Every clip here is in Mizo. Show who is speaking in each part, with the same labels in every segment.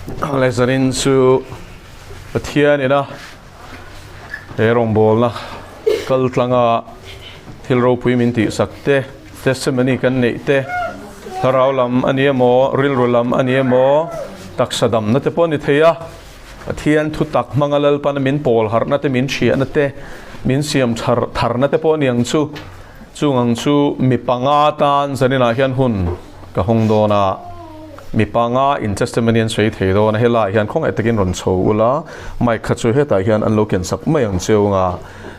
Speaker 1: Lezanin chu Pathian ina he rawngbawlna kal tlanga thil ropui min tihsak te, testimony kan neih te, thlarau lam a ni emaw, rilru lam a ni emaw, taksa damna te pawh a ni thei a. Pathian thu tak hmanga Lalpana min pawl harhna te, min thiahna te, min siam thar tharna te pawh a ni ang chu. Chung ang chu mi panga tan zaninah hian hun ka hawng dawn a, mi panga in testimony an sawi thei dawn a, helaiah hian khawngaih takin rawn chho ula, mic kha chu hetah hian an lo ken sak mai ang cheu anga,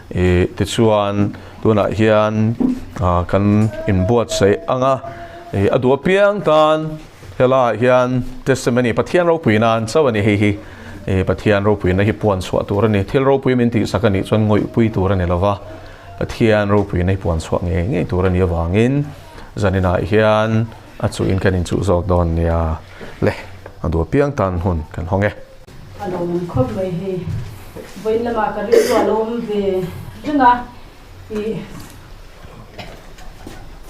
Speaker 1: ih tichuan tunah hian kan inbuatsaih ang a, ih a duh apiang tan helaiah hian testimony Pathian ropui nan chauh a ni hei hi, ih Pathian ropuina hi puan chhuah tur a ni, thil ropui min tihsak a nih chuan ngawihpui tur a ni lova. Pathian ropuina hi puan chhuah ngei ngei tur a nih avangin zaninah hian a chuhin kan inchuh zawk dawn nia le, a duh apiang tan hun kan hawng e.
Speaker 2: A lo awm khawp mai hei, vawiin lamah ka rilru a lo awm ve reng a, ih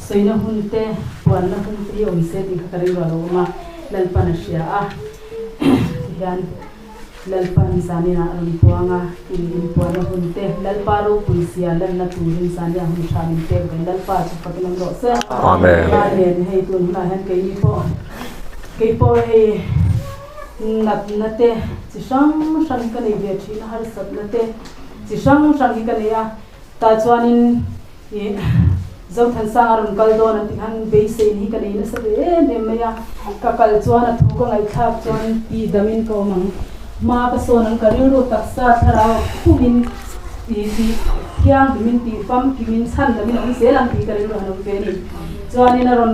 Speaker 2: sawina hun te, puanna hun te hi awm se tih kha ka rilru a lo awm a, Lalpan a hria a tihian. Lalpa Zania a rawn puang a, in inpuahna hun te, Lalpa ropui zia lanna turin Zania hun tha min pek ve, Lalpa chu fakin awm rawh se.
Speaker 1: Amen.
Speaker 2: Amen. Hei tun hunah hian keini pawh, kei pawh hei natna te chi hrang hrang hi ka nei ve thin a, harsatna te chi hrang hrang hi ka nei a, tah chuanin ih Zothansanga rawn kal dawn an tih khan beisein hi ka nei nasa ve em em mai a, ka kal chuan a thu ka ngaihthlak chuan tih damin ka awm ang, hma ka sawn ang ka rilru taksa thlarau khumin tih tih thianghlimin tih famkimin chhan damin awm zel ang tih ka rilru han awm ve a ni. Chuanin a rawn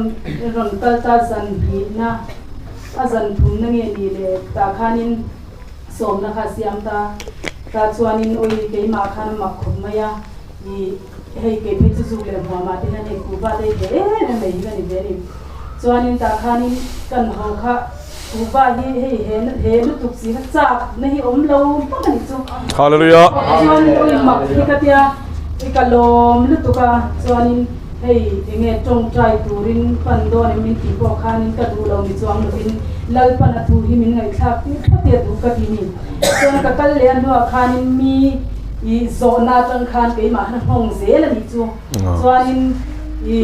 Speaker 2: rawn kal ta zan hnihna a zan thumna nge ni le tah khanin sawmna kha a siam ta, tah chuanin awi keimah khan a mak khawp mai a ih. Hei kei phei chu zuk leh hmuamah te hian hei kuhva te hi ve em em mai hi ka ni ve a ni. Chuanin tah khanin kan ho kha kuhva hi hei he he lutuk si kha chak na hi awm lo hmak a nih chu.
Speaker 1: Hallelujah.
Speaker 2: Chuanin ui mak hi ka tia i ka lawm lutuk a, chuanin hei enge tawngtai turin pan dawn em min tih pawh khanin ka duh lo ni chuang lovin Lalpan a thu hi min ngaihthlak tir phawt i a duh ka ti ni. Chuan ka kal leh a hnuah khanin mi I zawhna atang khan keimah han nghawng zel a nih chu. Chuanin i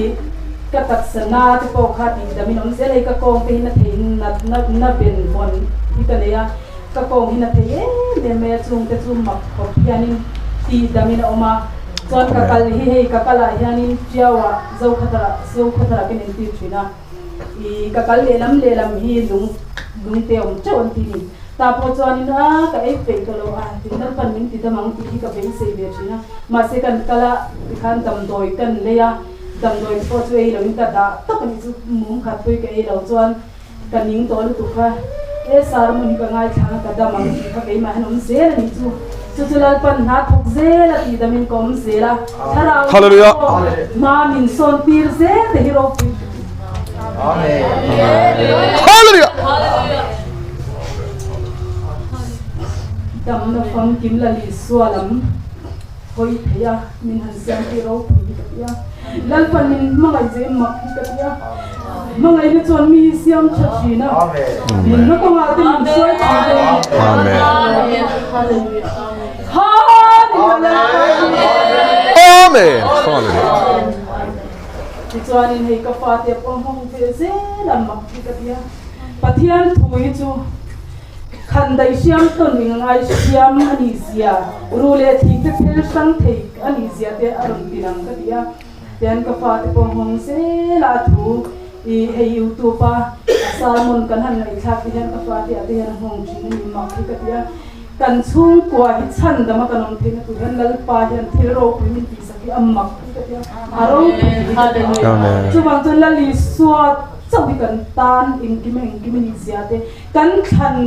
Speaker 2: ka taksa na te pawh kha tih dam in awm zel a hei ka kawng te hi na thei na na na ben vawn hi ka nei a, ka kawng hi na thei em em mai a chung te chu mak khawp hianin tih dam in a awm a. Chuan ka kal hi hei ka kal ah hianin Tiau ah Zokhathar ah Zokhathar ah ka inentir thin a. I ka kal lehlam lehlam hi lung lung te awm teuh an ti ni. Tah pawh chuanin a ka ei peih ka lo a, tin Lalpan min ti dam ang tih hi ka beisei ve thin a, mahse kan kal a tikhan damdawi kan lei a, damdawi te pawh chu ei loin ka dah tak a nih chu, mum khat pawh hi ka ei lo chuan ka ning tawh lutuk kha, he sermon hi ka ngaithlang a ka dam ang tih kha keimah hian awm zel a nih chu, chu chu Lalpan hna thawk zel a tih damin ka awm zel a, thlarau pawh hma min sawn tir zel te hi ropui.
Speaker 1: Hallelujah!
Speaker 2: Damna famkim la Isua lam hawi thei a, min han siam hi ropui hi ka ti a. Lalpan min hmangaih che mak hi ka ti a. Hmangaihna chuan mi hi siam tha thin a. Min hma kawngah te min hruai thin te.
Speaker 1: Amen.
Speaker 2: Hallelujah. Hallelujah.
Speaker 1: Amen. Hallelujah.
Speaker 2: Tichuanin hei ka fate pawh hmang ve zel a mak hi ka ti a, Pathian thu hi chu khan daih hriam tawn eng angai hriam a nih zia, ru leh thik te phel hrang thei a nih zia te a rawn ti lang ka ti a, tian ka fate pawh hmang zel a thu i hei youtube a a sermon kan han ngaihthlak te hian ka fate ah te hian a hmang thin a ni mak hi ka ti a. Kan chhungkua hi chhandam a kan awm theihna tur hian Lalpa hian thil ropui min tihsak hi a mak hi ka ti a, a ropui hi ka ti a. Chuvang chuan Lal Isua chauh hi kan tan engkim engkim a nihzia te, kan thlan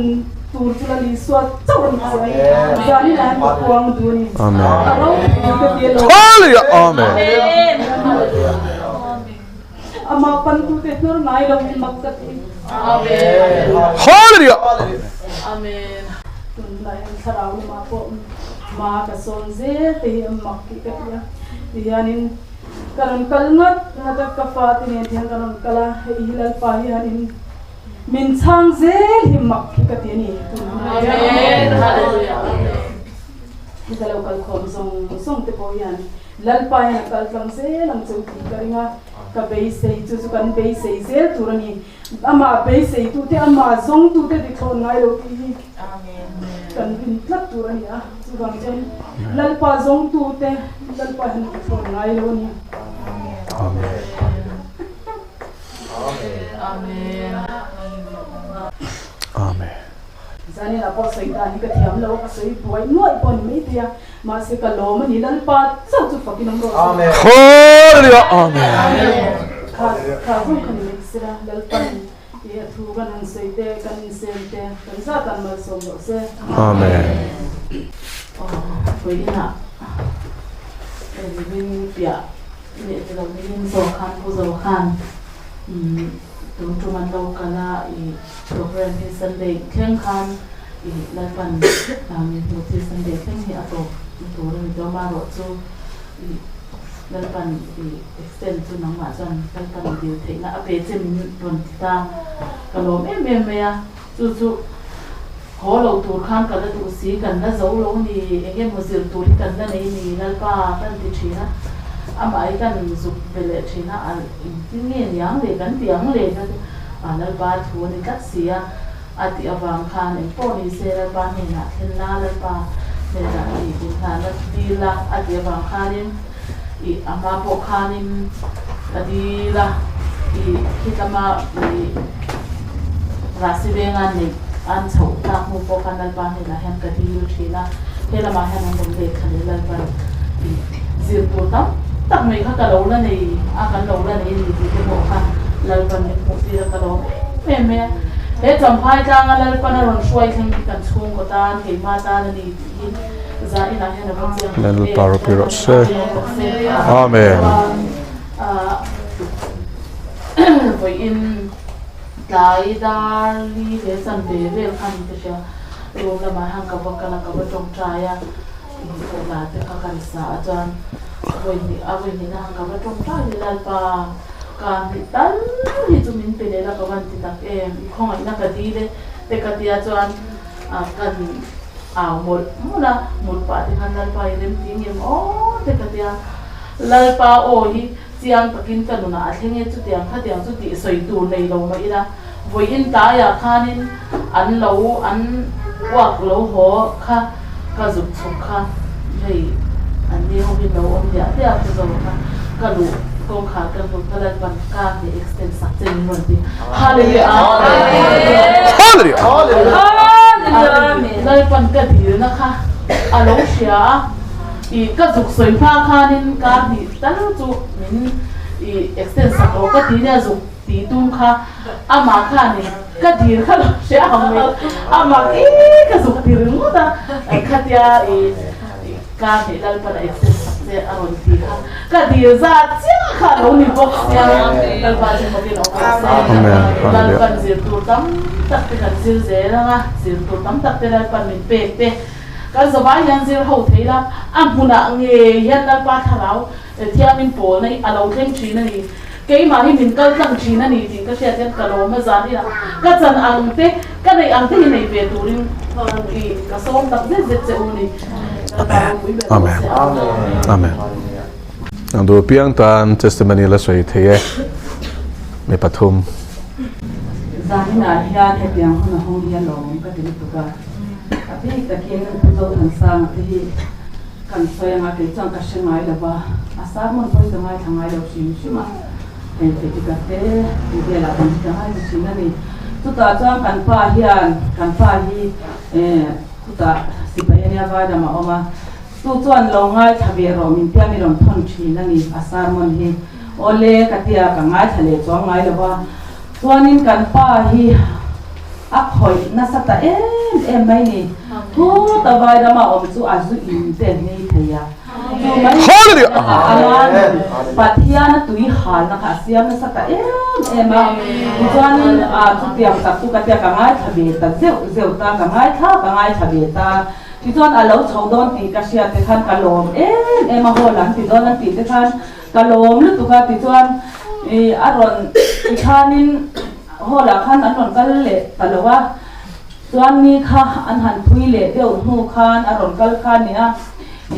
Speaker 2: tur chu Lal Isua chauh a nihzia hi zanin ah hian ka puang duh a ni. A ropui hi ka ti a lo. Amah pantute hnawr ngai lo hi mak ka ti.
Speaker 1: Hallelujah.
Speaker 2: Tunlai hian thlarau lamah pawh hma ka sawn zel te hi a mak tih ka ti a. Tihianin ka rawn kal ngat ngat a, ka fate nen hian ka rawn kal a, hei hi Lalpa hianin. Min chhang zel hi mak hi ka ti a ni tun hunah hian. Heta lo kal khawm zawng zawng te pawh hian Lalpa hian a kal tlang zel ang che u tih ka ring a, ka beisei chu chu kan beisei zel tur a ni. Amah beiseitute, amah zawngtute ti thlawn ngai lo tih hi kan rin tlat tur a ni a. Chuvang chuan Lalpa zawngtute Lalpa hian a ti thlawn ngai lo a ni.
Speaker 1: Amen. Amen.
Speaker 2: Zanin ah pawh sawi dan hi ka thiam lo a, ka sawi buai nuaih pawh a ni maithei a, mahse ka lawm a ni, Lalpa chauh chu fakin awm rawh se.
Speaker 1: Amen. Hallelujah. Amen.
Speaker 2: Kha kha zawng kha ni mai sela, Lalpan i a thu kan han sawi te, kan insem te, kan zat an malsawm rawh se.
Speaker 1: Amen.
Speaker 3: Vawiinah Rin piah leh ti lo niin Zo khan Pu Zo khan tun tum an lo kal a i program hi Sunday thleng khan i Lalpan min hmuh chi Sunday thleng hi a tawp tur a ni tawh amaherawh chu i Lalpan i extend chu nangmah chuan Lalpan i dil theihna a pe che min rawn ti ta ka lawm em em mai a chu chu haw lo tur khan ka la duh si kan la zo lo ni eng emaw zir tur hi kan la nei ni Lalpa kan ti thin a amah hi kan zuk be leh thin a a engtin nge niang le kan ti ang le ka ti a Lalpa thu a ni tlat si a a tih avang khan eng pawh ni se Lalpa hnenah thlen la Lalpa hnenah i inhlan a dil a a tih avang khanin i a hma pawh khanin ka dil a i khitlama i Rasi venga neih an chhoh tlak hnu pawh khan Lalpa hnenah hian ka dil thin a, he lamah hian an rawn let thla leh Lalpan i zir tur tam tak mai kha ka lo la nei a, kan lo la nei a ni tih te pawh kha Lalpan min hmuh tir a ka lawm em em mai a. He Champhai tlanga Lalpan a rawn hruai thleng hi kan chhungkaw tan, keimah tan a ni tih hi zainah hian a va chiang tak em.
Speaker 1: Lalpa ropui rawh se. Amen.
Speaker 3: Vawiin tlai dar li leh chanve vel khan ka hria room lamah hian ka va kal a ka va tawngtai a inkhawhna te kha kan sa a chuan vawi a vawi hnihna khan ka va tawngtai leh Lalpa ka hnih tal hi chu min pe leh la ka van ti tak em i khawngaihna ka dil e te ka tia chuan kan au mawlh mawlh a mut pah te khan Lalpa i remti ngem aw te ka tia Lalpa aw hi Chiang takin ka nunah a thleng e, chutiang khatiang chu tih sawi tur nei lo mah ila, vawiin tlaiah khanin an lo an uak lo haw kha ka zuk chhuk kha hei an ni ho hi lo awm diah diah chu zo kha ka luh kawngkhar ka hlut ka Lalpan ka hneh extend sak che min rawn ti Hallelujah Hallelujah Lalpan ka dilna kha a lo hria a. I ka zuk sawi hma khanin kar hnih tal chu min i extend sak rawh ka ti nia zuk tih tum kha amah khanin ka dil kha lo hre ang mai amah i ka zuk ti ringawt a khatia i kar hnih Lalpan a extend sak che a rawn ti kha ka dil zat chiah kha a lo ni bawk sia Lalpa chu hawkin awm rawh se Lalpan zir tur tam tak te kan zir zel ang a zir tur tam tak te Lalpan min pek te. Kan zavai hian zir ho thei la, a hmunah ngei hian Lalpa Thlarau thiamin pawlna hi a lo thleng thin a ni. Keimah hi min kal tlang thin a ni tih ka hriat hian ka lawm a zan ila ka chan ang te, ka neih ang te hi nei ve turin i ka sawm tak zet zet che u ni. Lalpa ropui ber rawh se.
Speaker 1: Amen. Amen. Ang duh piang tan testimony la sawi thei e. Mi pathum.
Speaker 2: Zaninah hian hetiang hun a hawng hi a lawm ka ti lutuk a. A bik takin Pu Zothansanga te hi kan sawi anga kei chuan ka hre ngai lo va, a sermon pawh hi ka ngaithla ngai lo hrim hrim a, hei theihtika te tih velah kan hre ngai ta thin a ni. Chutah chuan kan pa hian kan pa hi eh khutah sipai ania Vaidam a awm a, chu chuan lo ngaithla ve rawh min tia mi rawn thawn thin a ni a sermon hi. Awle ka tia ka ngaithla leh chuang ngai lo va, Chuanin kan pa hi a khawih nasa ta em em mai ni. Thu ta vai rama awm chu a zu in te an nei thei a. Chu mai aman Pathian a tui halna kha a siam nasa ta em em a. Tichuanin a chutiang tak chu ka tia ka ngaithla ve ta zeuh zeuh ta, ka ngaithla ka ngaithla ve ta. Tichuan a lo chho dawn tih ka hriat te khan ka lawm em em a, haw lam ti dawn an tih te khan Ka lawm lutuk a tichuan i a rawn ti khanin
Speaker 3: hall ah khan an rawn kal leh ta lo a, chuan ni kha an han thui leh deuh hnu khan a rawn kal kha a nia,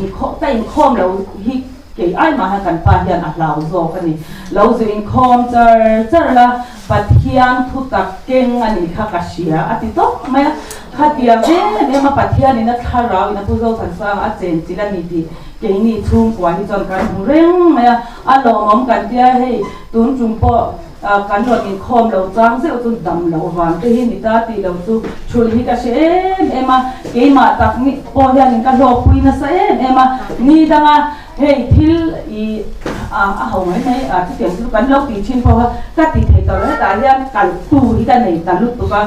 Speaker 3: inkhawm ka inkhawm lo hi kei ai mah hian kan pa hian a hlau zawk a ni, lo zu inkhawm char char la Pathian thu tak keng a nih kha ka hria a ti tawp mai a, khatiang em em a Pathian in a thlarau in a Pu Zothansanga a chenchilh a ni tih keini chhungkua hi chuan kan hmu reng mai a, a lawmawm kan tia hei tun tum pawh kan rawn inkhawm lo chang zeuh chu dam loh vang te hi ni ta tih lo chu thul hi ka hre em em a, keimah tak pawh hianin ka hlawkpui nasa em em a, ni danga Hei thil i a a ho mai mai a chutiang chu kan lo tih thin pawh a ka ti thei tawh lo hetah hian kal tu hi ka nei ta lutuk a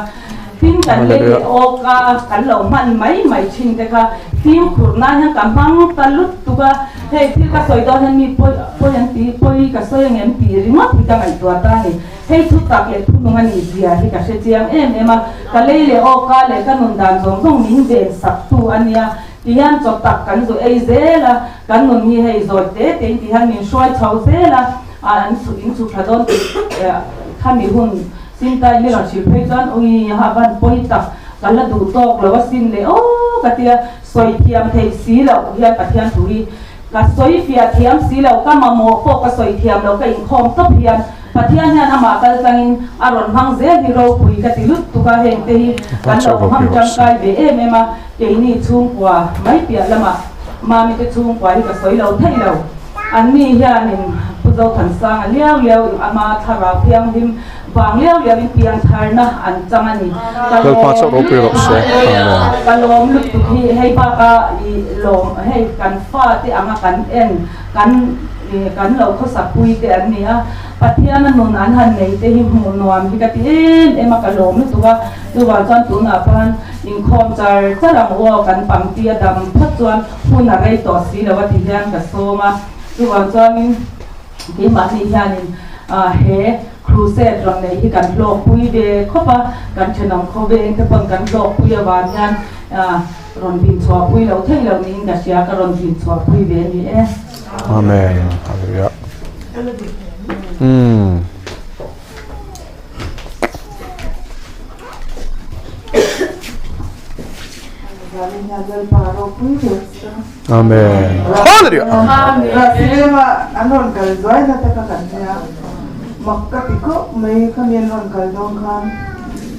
Speaker 3: tin kan lei leh awk a kan lo hman mai mai thin te kha fimkhur nan hian ka hmang ta lutuk a hei thil ka sawi dawn hian mi pawi pawi an ti pawi ka sawi ang em tih ringawt hi ka ngaihtuah ta a ni hei thu tak leh thu nung a nih zia hi ka hre chiang em em a ka lei leh awk a leh ka nun dan zawng zawng min ven sak tu a nia. Ti hian chaw tak kan zu ei zel a, kan nun hi hei zawi te te in ti hian min hruai chho zel a, a an chhuk in chhuk thla dawn tih khami hun Sintai mi rawn hrilh phei chuan ui ha van pawi tak ka la duh tawk lo asin le aw ka tia sawi thiam theih si loh hian Pathian thu hi ka sawi fiah thiam si lo, ka mamawh pawh ka sawi thiam lo ka inkhawm tawp hian Pathian hian amah kal tlangin a rawn hmang zel hi ropui ka ti lut tuk a, heng te hi kan lo hmang tangkai ve em em a, keini chhungkua mai piah lamah Mami te chhungkua hi ka sawi lo thei lo. An ni hianin Pu Zothansanga liau liau in ama thlarau thianghlim vang liau liau in piantharna an chang a ni. Ka lawm lutuk ka lawm lutuk hi hei baka i lawm hei kan fate anga kan en kan Kan lo khawsak pui te an ni a, Pathian a nun an han nei te hi hmuh nuam hi ka ti em em a, ka lawm lutuk a, chuvang chuan tunah khan inkhawm char char ang u aw, kan pangti a dam phawt chuan hun a rei tawh si lo a ti hian ka sawm a, chuvang chuanin keimahni hianin he crusade rawn neih hi kan hlawkpui ve khawp a, kan thenawm khawveng te pawn kan hlawkpui avang hian rawn dinchhuahpui lo thei lo niin ka hria, ka rawn dinchhuahpui ve a ni e.
Speaker 1: Amen. Hallelujah. Mm. Amen. Hallelujah.
Speaker 4: An rawn kal zuai na te kha kan hria mak ka ti khawp mai khami an rawn kal dawn khan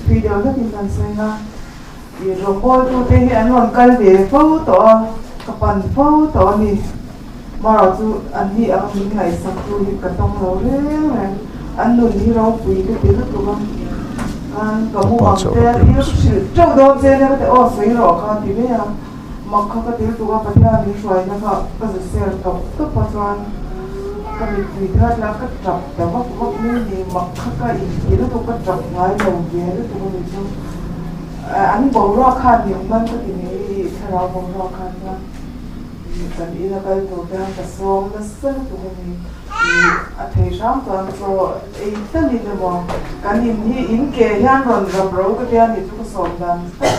Speaker 4: tui deuh hlakin kan sawi a I rawngbawltute hi an rawn kal ve fo tawh a, ka pan fo tawh a ni. Marawh chu an ni ang min ngaihsaktu hi ka tawng lo reng reng. An nun hi ropui ka ti lutuk a, khan ka mu ang te a thil hrilh teuh dawn che nia ka ti aw sawi rawh kha ti mai a, mak kha ka ti lutuk a, Pathian min hruaina kha ka zu ser tawp tawp a chuan ka mittui thar la ka tap ta vak vak mai ni, mak kha ka inti lutuk ka tap ngai lo ve lutuk a ni chu. An boruak khan min man ka ti mai i thlarau boruak khan chuan kan ina kal tur te khan ka sawm nasa lutuk a ni i a thei hram chuan chaw ei talin emaw kan in hi in ke hian rawn rap ro ka tia ni chu ka sawm dan tak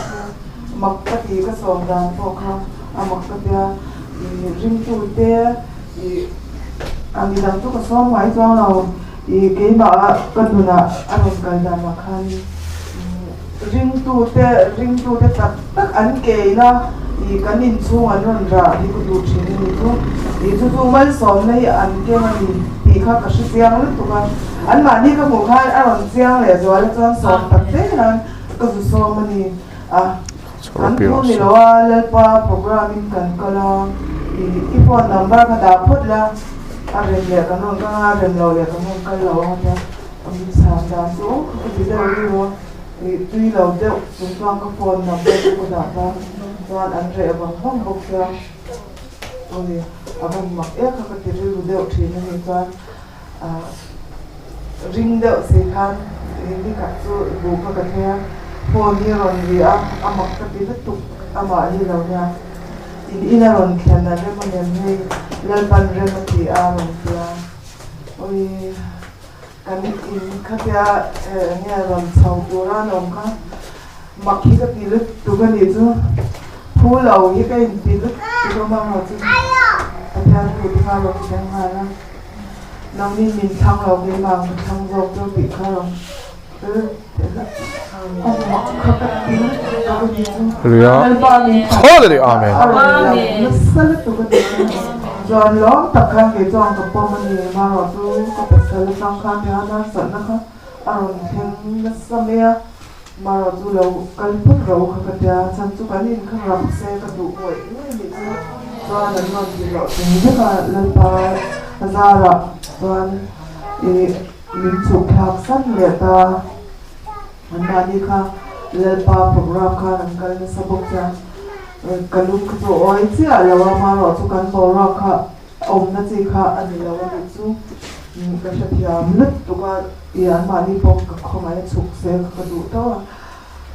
Speaker 4: chu mak ka ti ka sawm dan pawh kha a mak ka tia i ringtu te i a midang chu ka sawm ngai chuang lo i keimah ka nunah a rawn kal danah khan. Ringtute ringtute tak tak an keina ih kan inchhung an rawn rah hi ka duh thin a ni chu. Ih chu chu malsawmna hi an keng a ni tih kha ka hre chiang lutuk a. Anmahni ka hmuh khan a rawn chiang leh zual a chuan sawm tak te hian ka zu sawm a ni a. Kan thu ni lo a Lalpa program in kan kal a ih i phone number kha dah phawt la a rem leh kan rawn kal a rem lo leh kan rawn kal lo a nia. Min chhan dan chu ka ti deuh riu a, ih tui lo deuh chung chuan ka phone number chu ka dah ta chuan an reh vang vang bawk sia ui a van mak ek kha ka ti rilru deuh thin a ni chuan ah ring deuh si khan ih nikhat chu buh kha ka thleng a phone hi a rawn ri a a mak ka ti lutuk amah hi lo nia in in a rawn thlen a rem a nem hei Lalpan rem a ti a rawn ti a ui. Kan in khatia enge rawn chho tura an awm kha mak hi ka ti lutuk a nih chu phu lo hi ka inti lutuk a hmangaih chu Pathian thu te kha rawn thleng nghal a nangni min thlang lo keimah ka thlang zawk chu tih kha rawn. fel teh a mak kha ka ti lutuk a ni chu.
Speaker 1: Hallelujah.
Speaker 4: Lalpa min
Speaker 1: Hallelujah. Amen.
Speaker 4: A rawn lang nasa lutuk a ni chu. Chuan lawm tak khan kei chuan ka pawm a ni. Amaherawhchu ka pasal atang khan hian harsatna kha a rawn thleng nasa mai a. Amaherawhchu lo kal phawt ro kha ka tia, chhan chu kan in kha rap se ka duh ngawih ngawih a nih chu. Chuan an rawn ti hlawh tling vek a, Lalpa zarah chuan ih min chhuk thlak san leh ta. Anmahni kha Lalpa program khan an kal nasa bawk chuan ka lung kha chu a awi chiah lo a, amaherawhchu kan boruak kha awmna chi kha a ni lo a nih chu ka hrethiam lutuk a, ih anmahni pawh ka khawngaih a chhuk se kha ka duh tawh a,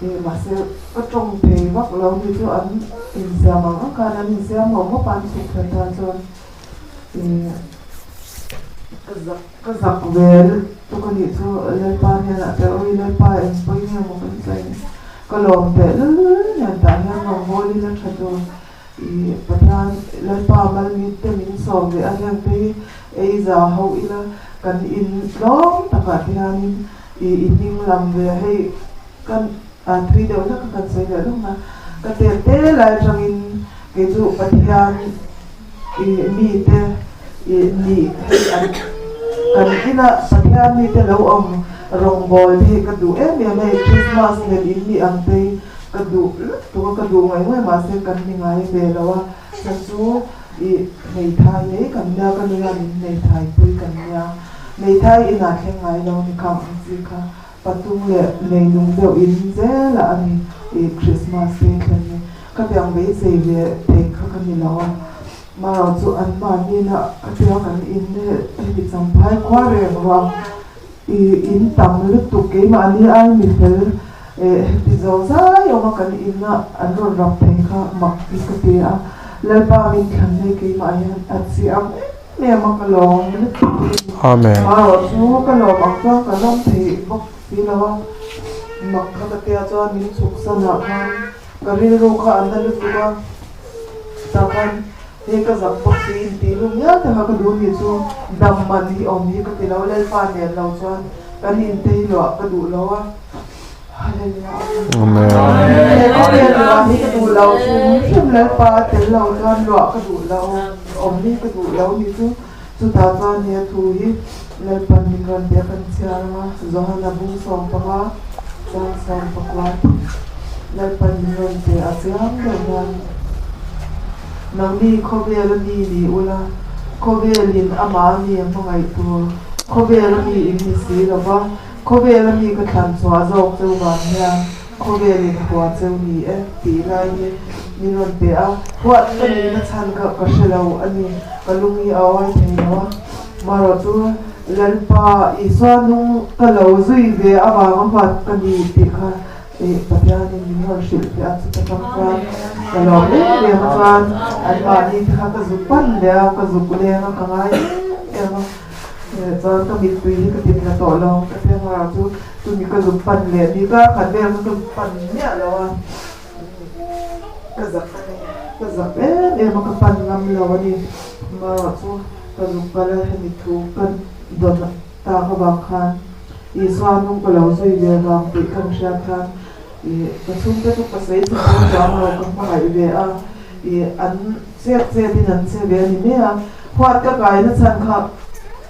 Speaker 4: ih mahse ka tawng thei vak lo ni chu an insiam ang ang khan an insiam hawp hawp a an chhuk thlen tan chuan ih ka zak ka zak ve lutuk a nih chu Lalpa hnenah te awi Lalpa eng pawi nge maw kan sawi ka lawm teh lul nen tah hian rawngbâwl ila tha tur. I Pathian Lalpa malmit te min sawm leh a heng te hi ei za ho ila kan in tlawm takah te hianin i i hming lam ve a hei kan thui deuh hlek a kan sawi leh lawk na ka tet te lai atangin kei chu Pathian i mi te i nih hei an kan ina Pathian mi te lo awm rawngbawl te hi ka duh em em a hei Christmas lem in nih ang te hi Ka duh lutuk a, ka duh ngaih ngaih mahse kan ni ngai ve lo a, chhan chu ih hmeithai mai kan nia, ka nu hian min hmeithai pui kan nia, hmeithai inah thleng ngai lo ni khang ang chi kha patung leh neinung deuh in zel a ani ih Christmas te thlen ni, ka tiang beisei ve thei kha ka ni lo a, marawh chu an mahni na ka tia kan in hemi champhai khua reng ruang. I in tam lutuk keimahni ai mi fel eh heti zo zai awm a kan in a an rawn rap thei kha mak hi ka ti a, Lalpa min thlan hei keimah hian a chiang em em a ka lawm lutuk hi
Speaker 1: Amen.
Speaker 4: Marawh chu ka lawm ang chuan ka lawm thei bawk si lo a, mak kha ka tia chuan min chhuk san ah khan ka rilru kha a na lutuk a, tah khan Hei ka zak bawk si in tih lum hial te kha ka duh ni chu dam man hi awm hi ka ti lo Lalpa nen lo chuan kan in te hi luah ka duh lo a Hallelujah Amen He khawvel luah hi ka duh lo hrim hrim Lalpa tel lo chuan luah ka duh lo awm hi ka duh lo ni chu chutah chuan he thu hi Lalpan min rawn pe kan chhiar ang a Johana bung 15 chang 14 Lalpan min rawn pe a chiang deuh hian Nangni khawvel a mi ni ula, khawvelin amah mi a hmangaih tur, khawvel a mi in ni si lo va, khawvel a mi ka thlan chhuah zawk cheu vang hian khawvelin hua cheu ni e tih lai hi min rawn pe a, huat ka nihna chhan kha ka hre lo a ni, ka lung hi a awi thei lo a, marawh chu Lalpa Isua nung ka lo zui ve avanga huat ka ni tih kha Ih, Pathianin min rawn hrilh teh a, chuta tang chuan ka lawm em em a chuan anmahni te kha ka zuk pan leh a, ka zuk leng a, ka ngai em em a, chuan ka mittui hi ka tip na tawh lo, ka tia nghal chu chumi ka zuk pan leh ni kar khat vel kha ka zuk pan miah lo a, ka zak a ni, ka zak em em a, ka pan ngam lo a ni, amaherawh chu ka zuk pal a, hemi thu ka dawn tak avang khan. Isua nung ka lo zui ve vang tih ka hriat khan ih ka chhungte chu ka sawi chu dawn chuang lo ka hmangaih ve a, ih an chet chet in an che ve a ni mai a, huat ka kai na chhan kha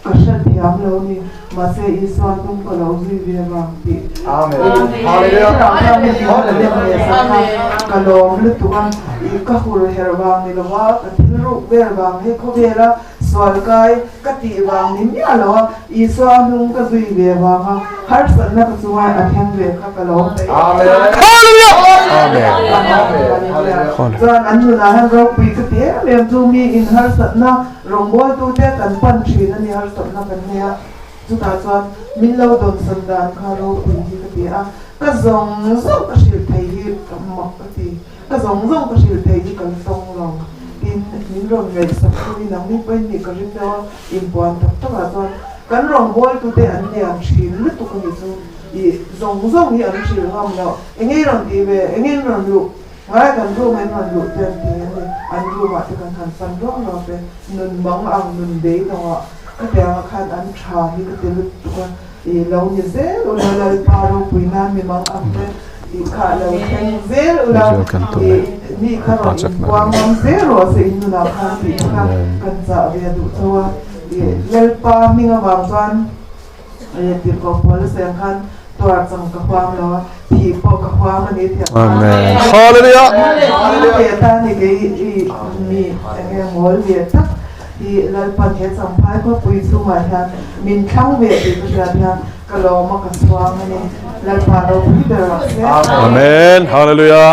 Speaker 4: ka hre thiam lo ni, mahse Isua nung ka lo zui ve vang tih ka lawm lutuk a, ih ka hur herh vang ni lova ka thil ruk ber vang hei khawvel a. Sual kai ka tih vang ni miah lo a, Isua hnung ka zui ve vanga harsatna ka chunga a thleng ve kha ka lo hmei. Chuan an nunah hian ropui ka ti em em chu mi in harsatna rawngbawltute kan pan thin a ni, harsatna kan nei a, chutah chuan min lo dawnsawn dan kha ropui hi ka ti a, ka zawng zawng ka hrilh thei hi mak ka ti. Ka zawng zawng ka hrilh thei hi ka la tawng lo. Tin, min rawn ngaihsak chu ni nang ni pawhin nih ka ring deuh a, inpuan tak takah chuan kan rawngbawltute an lian thin lutuk a ni chu. Ih, zawng zawng hi an hrilh ngam loh. Eng nge i rawn tih ve? Eng nge in rawn luh? Ngai kan room ah in rawn luh te an ti a ni. An room ah te kan han fan ruak ruak te, nun mang ang nun beidawngah ka tiangah khan an tha hi ka ti lutuk a. I lo ni zel ula Lalpa ropui nan mi mang ang te i kha lo thleng zel ula i mi kha rawn inpuang ngam zel rawh se in nunah khan tih te kha kan chah ve duh chauh a i Lalpa hming avang chuan tirhkoh pawl a sawi ang khan tuar chang ka huam lo a thih pawh ka huam a ni tih ang khan
Speaker 1: Hallelujah!
Speaker 4: Ve ta ni kei i mi enge ngawl ve tak Hi Lalpan he Champhai khawpui chhungah hian min thlang ve tih ka hriat hian ka lawm a ka chhuang a ni. Lalpa ropui ber rawh se.
Speaker 1: Amen Hallelujah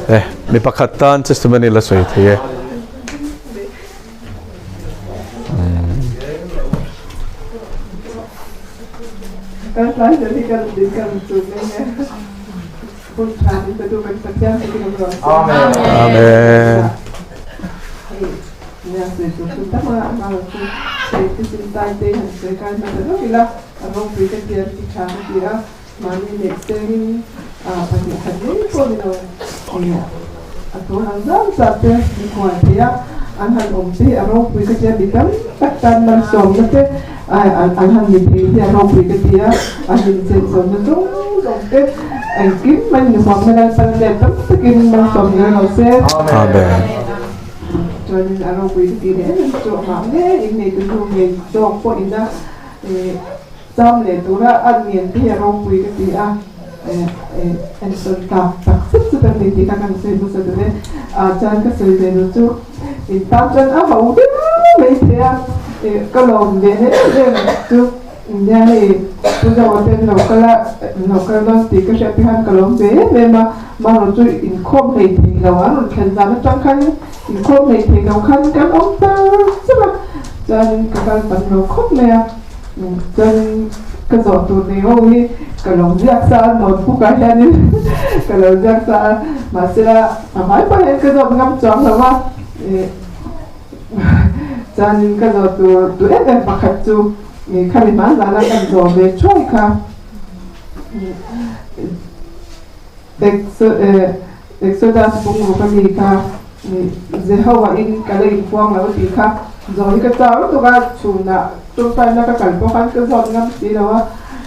Speaker 1: Eh mi pakhat tan testimony la sawi thei e.
Speaker 5: Kan tlai zel hi kan din kan chu mai nge. Hun tha min pe tu kan Pathian te chu kan rawn se.
Speaker 1: Amen.
Speaker 5: Nia sawi tur chu tam a a hmang chu hei te sin tai te han sawi kai hmasa deuh ila a ropui ka ti a ti tha ka ti a mahni neih sengin a pahnih khat mai pawh ni lo a tur ang zam zat te mi kual thei a an han awm te hi a ropui ka ti a mi tam tak tan malsawmna te an han ni thei hi a ropui ka ti a a hlimchen chawmna zawng zawng te engkim mai ni huamna Lalpan a let tam takin malsawm zel lo se.
Speaker 1: Amen.
Speaker 5: Chuanin a ropui ka ti leh em em chu amah nge in nei tu hnu ngei zawk pawh ina cham leh tura a ngen te hi a ropui ka ti a ensawn tlak tak zet zet a ni tih kha kan sawi hmasa duh e. Chuan ka sawi ve duh chu in tan chuan a ho viau mai thei a ka lawm ve em em chu. Nia hei Pu Zoa ten lo kal a, lo kal dawn tih ka hriat te khan ka lawm ve em em a, mahrawh chu inkhawm hlei thei lo an rawn thlen zan atang khan inkhawm hlei thei lo khan kan awm char char a, chuanin ka kal tam lo khawp mai a, chuanin ka zawh tur nei ho hi ka lo ziak sa a notebook ah hianin ka lo ziak sa a, mahsela a hmai pawh hian ka zawt ngam chuang lo a, Chuanin ka zawh tur duh em em pakhat chu khami hman zana kan zawh ve thuai kha Exodus bungruk a mi kha Jehovah in ka la inpuang lo a tih kha zawh hi ka chau lutuk a, chhunah tawngtaina ka kal pawh khan ka zawt ngam si lo a,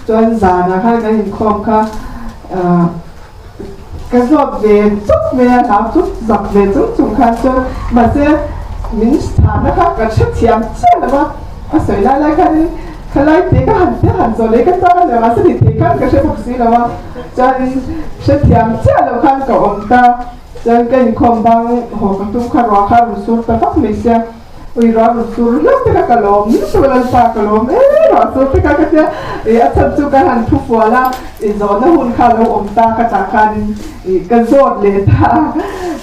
Speaker 5: chuan zanah khan kan inkhawm kha Ka zawt ve chawp mai a, hlau chu zak ve chung chung khan chuan mahse min chhana kha ka hrethiam chiah lo a, a sawi lai lai khanin khalai te ka han te han zawh leh ka chak a nia mahse ni thei khan ka hre bawk si lo a, chuanin hrethiam chiah lo khan ka awm ta, chuan ka inkhawm bang haw ka tum kha ruah kha a rawn sur ta vak mai sia. Ui ruah rawn sur hlauh te kha ka lawm lutuk a Lalpa ka lawm e ruah sur te kha ka tia i a chhan chu ka han thu fual a i zawhna hun kha lo awm ta ka tah khanin i ka zawt leh ta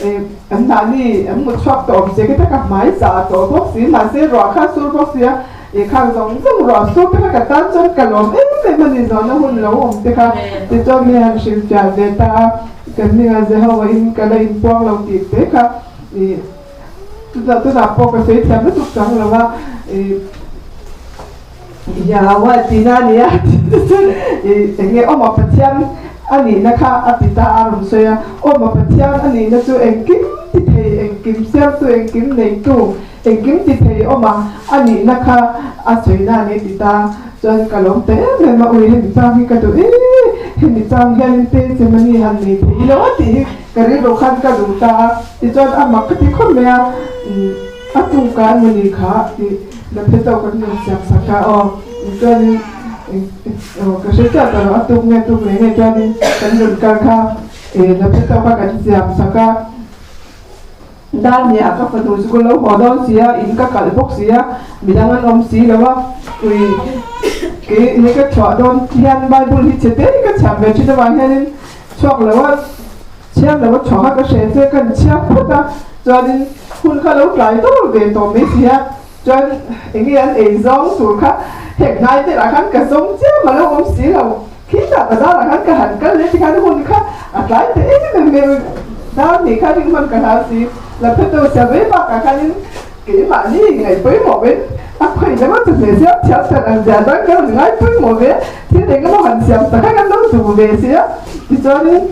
Speaker 5: i an mahni an hmu chhuak tawh awm che ka ta ka hmai zah tawh bawk si mahse ruah kha sur bawk sia i khang zawng zawng ruah sur te kha ka tan chuan ka lawm em em a ni zawhna hun lo awm te kha tichuan mi han hrilhfiah ve ta a kan hmingah Jehovah in ka la inpuang lo tih te kha i Chutah tunah pawh ka sawi thiam lutuk chang lo a, ih Yahweh tihna a ni a ih eng nge awma Pathian a nihna kha a ti ta a rawn sawi a, awma Pathian a nihna chu engkim ti thei, engkim siamtu, engkim neitu, engkim ti thei awma a nihna kha a sawina a ni a ti ta. Chuan ka lawm ta em em a, ui hemi chang hi ka duh e, hemi chang hianin Pecemani han nei thei ilo a tih hi ka rilru khan ka duh ta a, tichuan a mak ka ti khawp mai a, a tuk a mawni kha tih la phe tawk kan rawn siam sak a aw, chuanin aw ka hre chiah ta lo a tuk nge tuk leh nge chuanin kan rawn kal kha la phe tawk a kan siam sak a. Dania ka fanu chu ka lo haw dawn si a, in ka kalh bawk si a, midang an awm si lo a, ui kei he ka chhuah dawn hian Bible hi chhe te hi ka chhiar ve thin avang hianin chhuak lo a, chhiar lo a chhuah kha ka hre che ka inchhiar phawt a, chuanin hun kha lo tlai dawr ve tawh mai si a, chuan eng nge an ei zawng tur kha heng hnai velah khan ka zawng chiam a lo awm si lo. Khitah bazar ah khan ka han kal leh tikhan hun kha a tlai ta em em mai dar nih kha ring hman ka hlau si lapheto sia mai bakah khanin keimahni ngaih pawimawh ve a khawi lema chu hmeh siam thiam tak ang zia chuan ka rawn ngai pawimawh ve thil eng emaw han siam tak kha kan lo duh ve sia tichuanin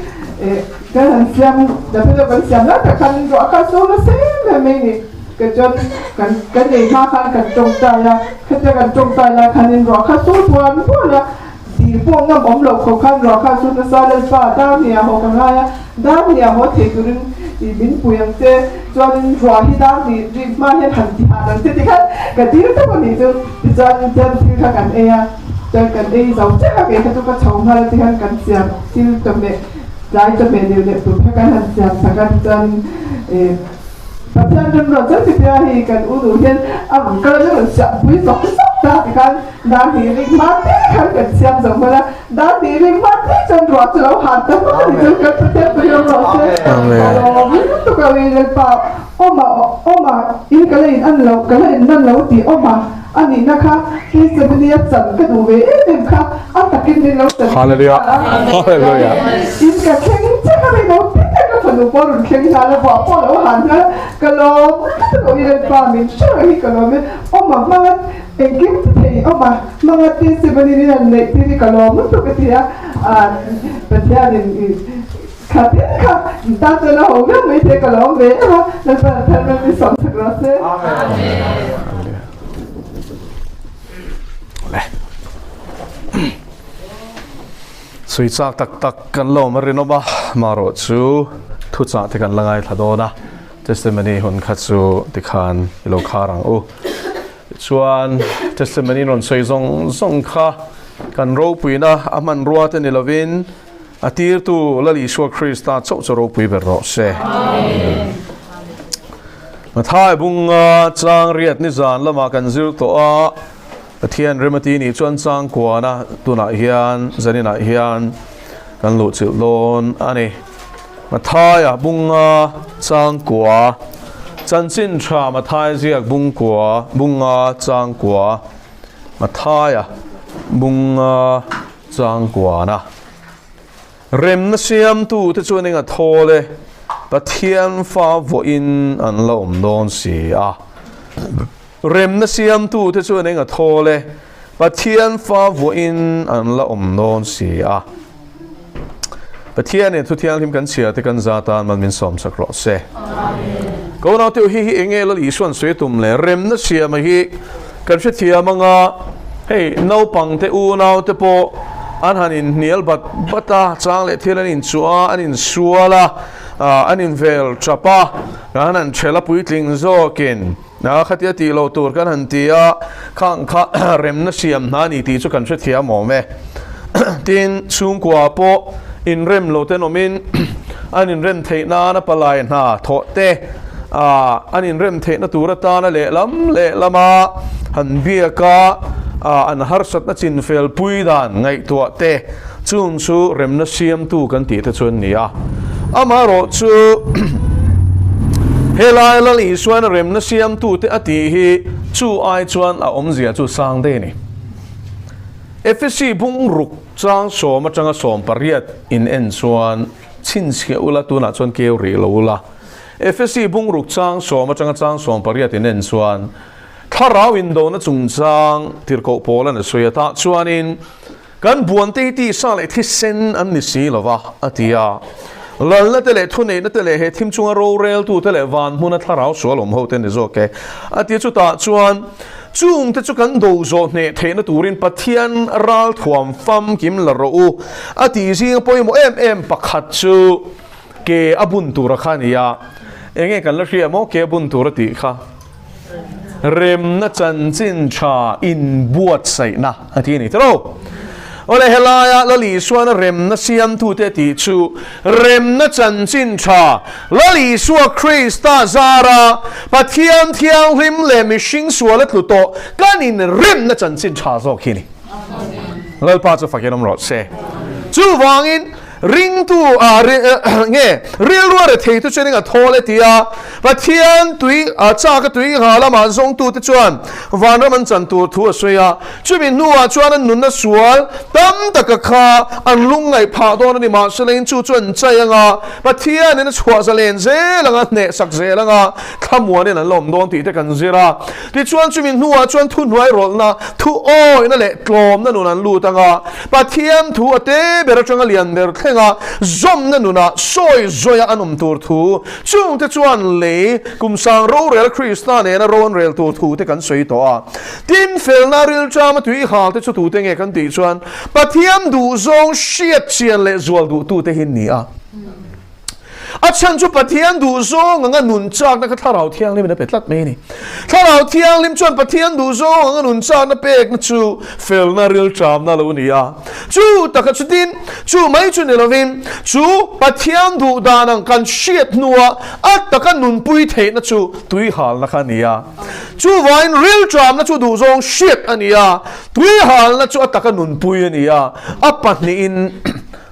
Speaker 5: eh kan han siam lapheto kan siam lai tak khan ruah kha a sur nasa em em mai ni. Ka chuan kan kan ei hma khan kan tawngtai a, khatia kan tawngtai lai khanin ruah kha sur buan buan a, dil pawh ngam awm loh khawp khan ruah kha sur nasa Lalpa dar hniah haw ka ngai a, dar hniah haw thei turin ih min pui ang che, chuanin ruah hi dar hnih rik hma hian han ti han ang che ti khan ka dil tawp a nih chu, tichuan chuan thil kha kan ei a, chuan kan ei zo chiah a, kei kha chu ka chho nghal a tikhan kan siam thil chawhmeh tlai chawhmeh neuh leh tur kha kan han siam sak a tichuan ih. Pathian remruat chuan chutia hei kan u nu hian a rawn kal a rawn siam pui zawk zawk ta tikhan dar hnih ring hma te khan kan siam zo hman a, dar hnih ring hma te chuan ruah chu lo han ta hmak a ni chu kan Pathian pui ram rawh se a lawm lutuk a ui Lalpa awm a awm a in ka la in an lo ka la in man lo tih awm a a nihna kha Testimony a chan ka duh ve em em kha a takin min lo chan tir ta a, in ka thleng chiah a rinawm te te ka fanu pawh a rawn thleng nghal a, buah pawh a lo han nghal a, ka lawm lutuk a ui Lalpa min hre reng hi ka lawm e, awm a hmanga engkim ti thei awm a hmanga Testimony min han neih tir hi ka lawm lutuk a ti a, Pathianin Kha tin kha ta chuan a ho viau mai thei ka lawm ve em a, Lalpa an thar rem i sawm chak rawh se.
Speaker 1: Sui chak tak tak kan lawm a rinawm a, marawh chu thuchah te kan la ngaithla dawn a, testimony hun kha chu tikhan i lo khar ang u. Tichuan testimony rawn sawi zawng zawng kha kan ropuina a hmanrua te ni lovin, A tirtu Lal Isua Krista chauh chu ropui ber rawh se. Mathai bunga chang riat ni zan lamah kan zir tawh a, Pathian remati nih chuan chang kuana tunah hian zaninah hian kan luh chilh dawn a ni. Mathaia bunga chang kua, chanchin tha Mathai ziak bungkua bunga chang kua, Mathaia bunga Changkuana remna siamtute chuan eng a thawl e, Pathian fa vawiin an la awm dawn si a. Remna siamtute chuan eng a thawl e, Pathian fa vawiin an la awm dawn si a. Pathianin thu thianghlim kan chhiar te kan za tan man min sawmsak rawh se. Ko naute hi hi enge Lal Isuan sawi tum le remna siama hi kan hrethiam anga hei naupang te unau te pawh an han inhnial bat bat a chang leh thil an inchuah a an insual a an invel tap a kan han chhel a puitling zawkin a khatia tih loh tur kan han ti a khang kha remna siam hna a ni tih chu kan hrethiam awm e tin chhungkua pawh inrem lo ten awmin an inrem theih nana palai hna thawh te an inrem theihna tur atana lehlam lehlama han biak a an harsatna chinfel pui dan ngaihtuah te chung chu remna siamtu kan tih te chu an ni a. Amaherawhchu helai Lal Isuan remna siamtute a tih hi chu ai chuan a awmzia chu sang daih a ni. Efesi bungruk chang sawm atanga 18 in en chuan chhinchhiah ula tunah chuan keu rih lo ula. Efesi bungruk chang sawm atanga chang 18 in en chuan thlarau indona chungchang tirhkoh pawl an a sawi a tah chuanin Kan buante hi tisa leh thisen an ni si lo va, a ti a. Lalna te leh thuneihna te leh he thim chunga roreltu te leh van hmuna thlarau sual awm ho te ni zawk e, a ti a. Chutah chuan chungte chu kan do zawh hneh theihna turin Pathian ral thuam famkim la rawh u, a tih zinga pawimawh em em pakhat chu ke a bun tura kha a ni a. Enge kan la hria maw ke a bun tur a tih kha? Remna chanchin tha inbuatsaihna a ti a ni tiro. Awle helaia Lal Isuana remna siamtute tih chu remna chanchin tha Lal Isua Krista zara Pathian thianghlim leh mihring suala tlu tawh kan inremna chanchin tha zawk hi a ni. Lalpa chu fakin awm rawh se. Chuvangin Ringtu a nge rilru a rethei tu chuan eng a thawl e tia Pathian tui a chak a tui ha lamah zawngtu te chuan vanram an chan tur thu a sawi a, chumi hnuah chuan an nunna sual tam taka kha an lungngaih phah dawn a ni mahse leng chu chu an chai anga Pathianin a chhuah zalen zel anga hnehsak zel anga thlamuanin an la awm dawn tih te kan zir a. Tichuan chumi hnuah chuan thuhnuai rawlhna, thu awihna leh tlawmna nun an lut anga Pathian thu a te ber atanga lian ber thleng. thlenga zawmna nunah sawi zawia an awm tur thu, chungte chuan lei kum sang rorel Krista nena ro an rel tur thu te kan sawi tawh a. Tin, felna rilṭama tui hal te chu tute nge kan tih chuan Pathian duhzawng hriat chian leh zual duhtute hi an ni a. A chhan chu Pathian duhzawng anga nun chakna kha Thlarau Thianghlimin a pe tlat mai a ni. Thlarau Thianghlim chuan Pathian duhzawng anga nun chakna pekna chu felna rilṭamna lo ni a. Chu taka chutin, chu mai chu ni lovin, chu Pathian duh dan ang kan hriat hnua a taka nunpui theihna chu tuihalna kha a ni a. Chuvain rilṭamna chu duhzawng hriat a ni a, tuihalna chu a taka nunpui a ni a, a pahnihin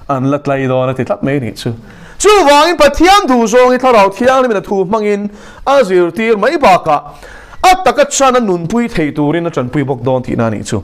Speaker 1: an la tlai dawn a ti tlat mai a nih chu. Chuvangin Pathian duh zawng hi Thlarau Thianghlimin a thu hmangin a zirtir mai bakah a taka chan a nunpui thei turin a tanpui bawk dawn tihna a nih chu.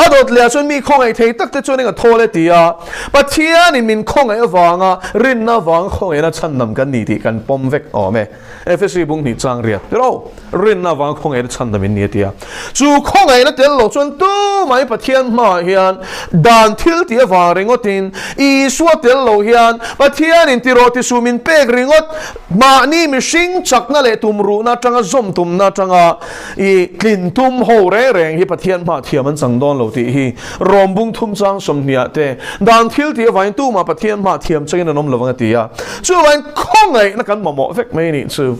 Speaker 1: A dawt leh ah chuan mi khawngaih thei tak te chuan eng a thawl e ti a, Pathianin min khawngaih avanga rinna avanga khawngaihna chhandam kan ni tih kan pawm vek awm e. Efesi bung hnih chang riat tiro rinna avanga khawngaihna chhandam in ni a ti a. Chu khawngaihna tel lo chuan tumah Pathian hmaah hian dan thil tih avang ringawtin Isua tel lo hian Pathianin tirawh ti suh min pek ringawt mahni mihring chakna leh tumruhna atanga zawm tumna atanga i tlin tum ho reng reng hi Pathian hmaah thiam an chang dawn lo tih hi Rom bung thum chang sawmhniah te dan thil tih avangin tumah Pathian hmaah thiam changin an awm lovang a ti a. Chuvangin khawngaihna kan mamawh vek mai a nih chu.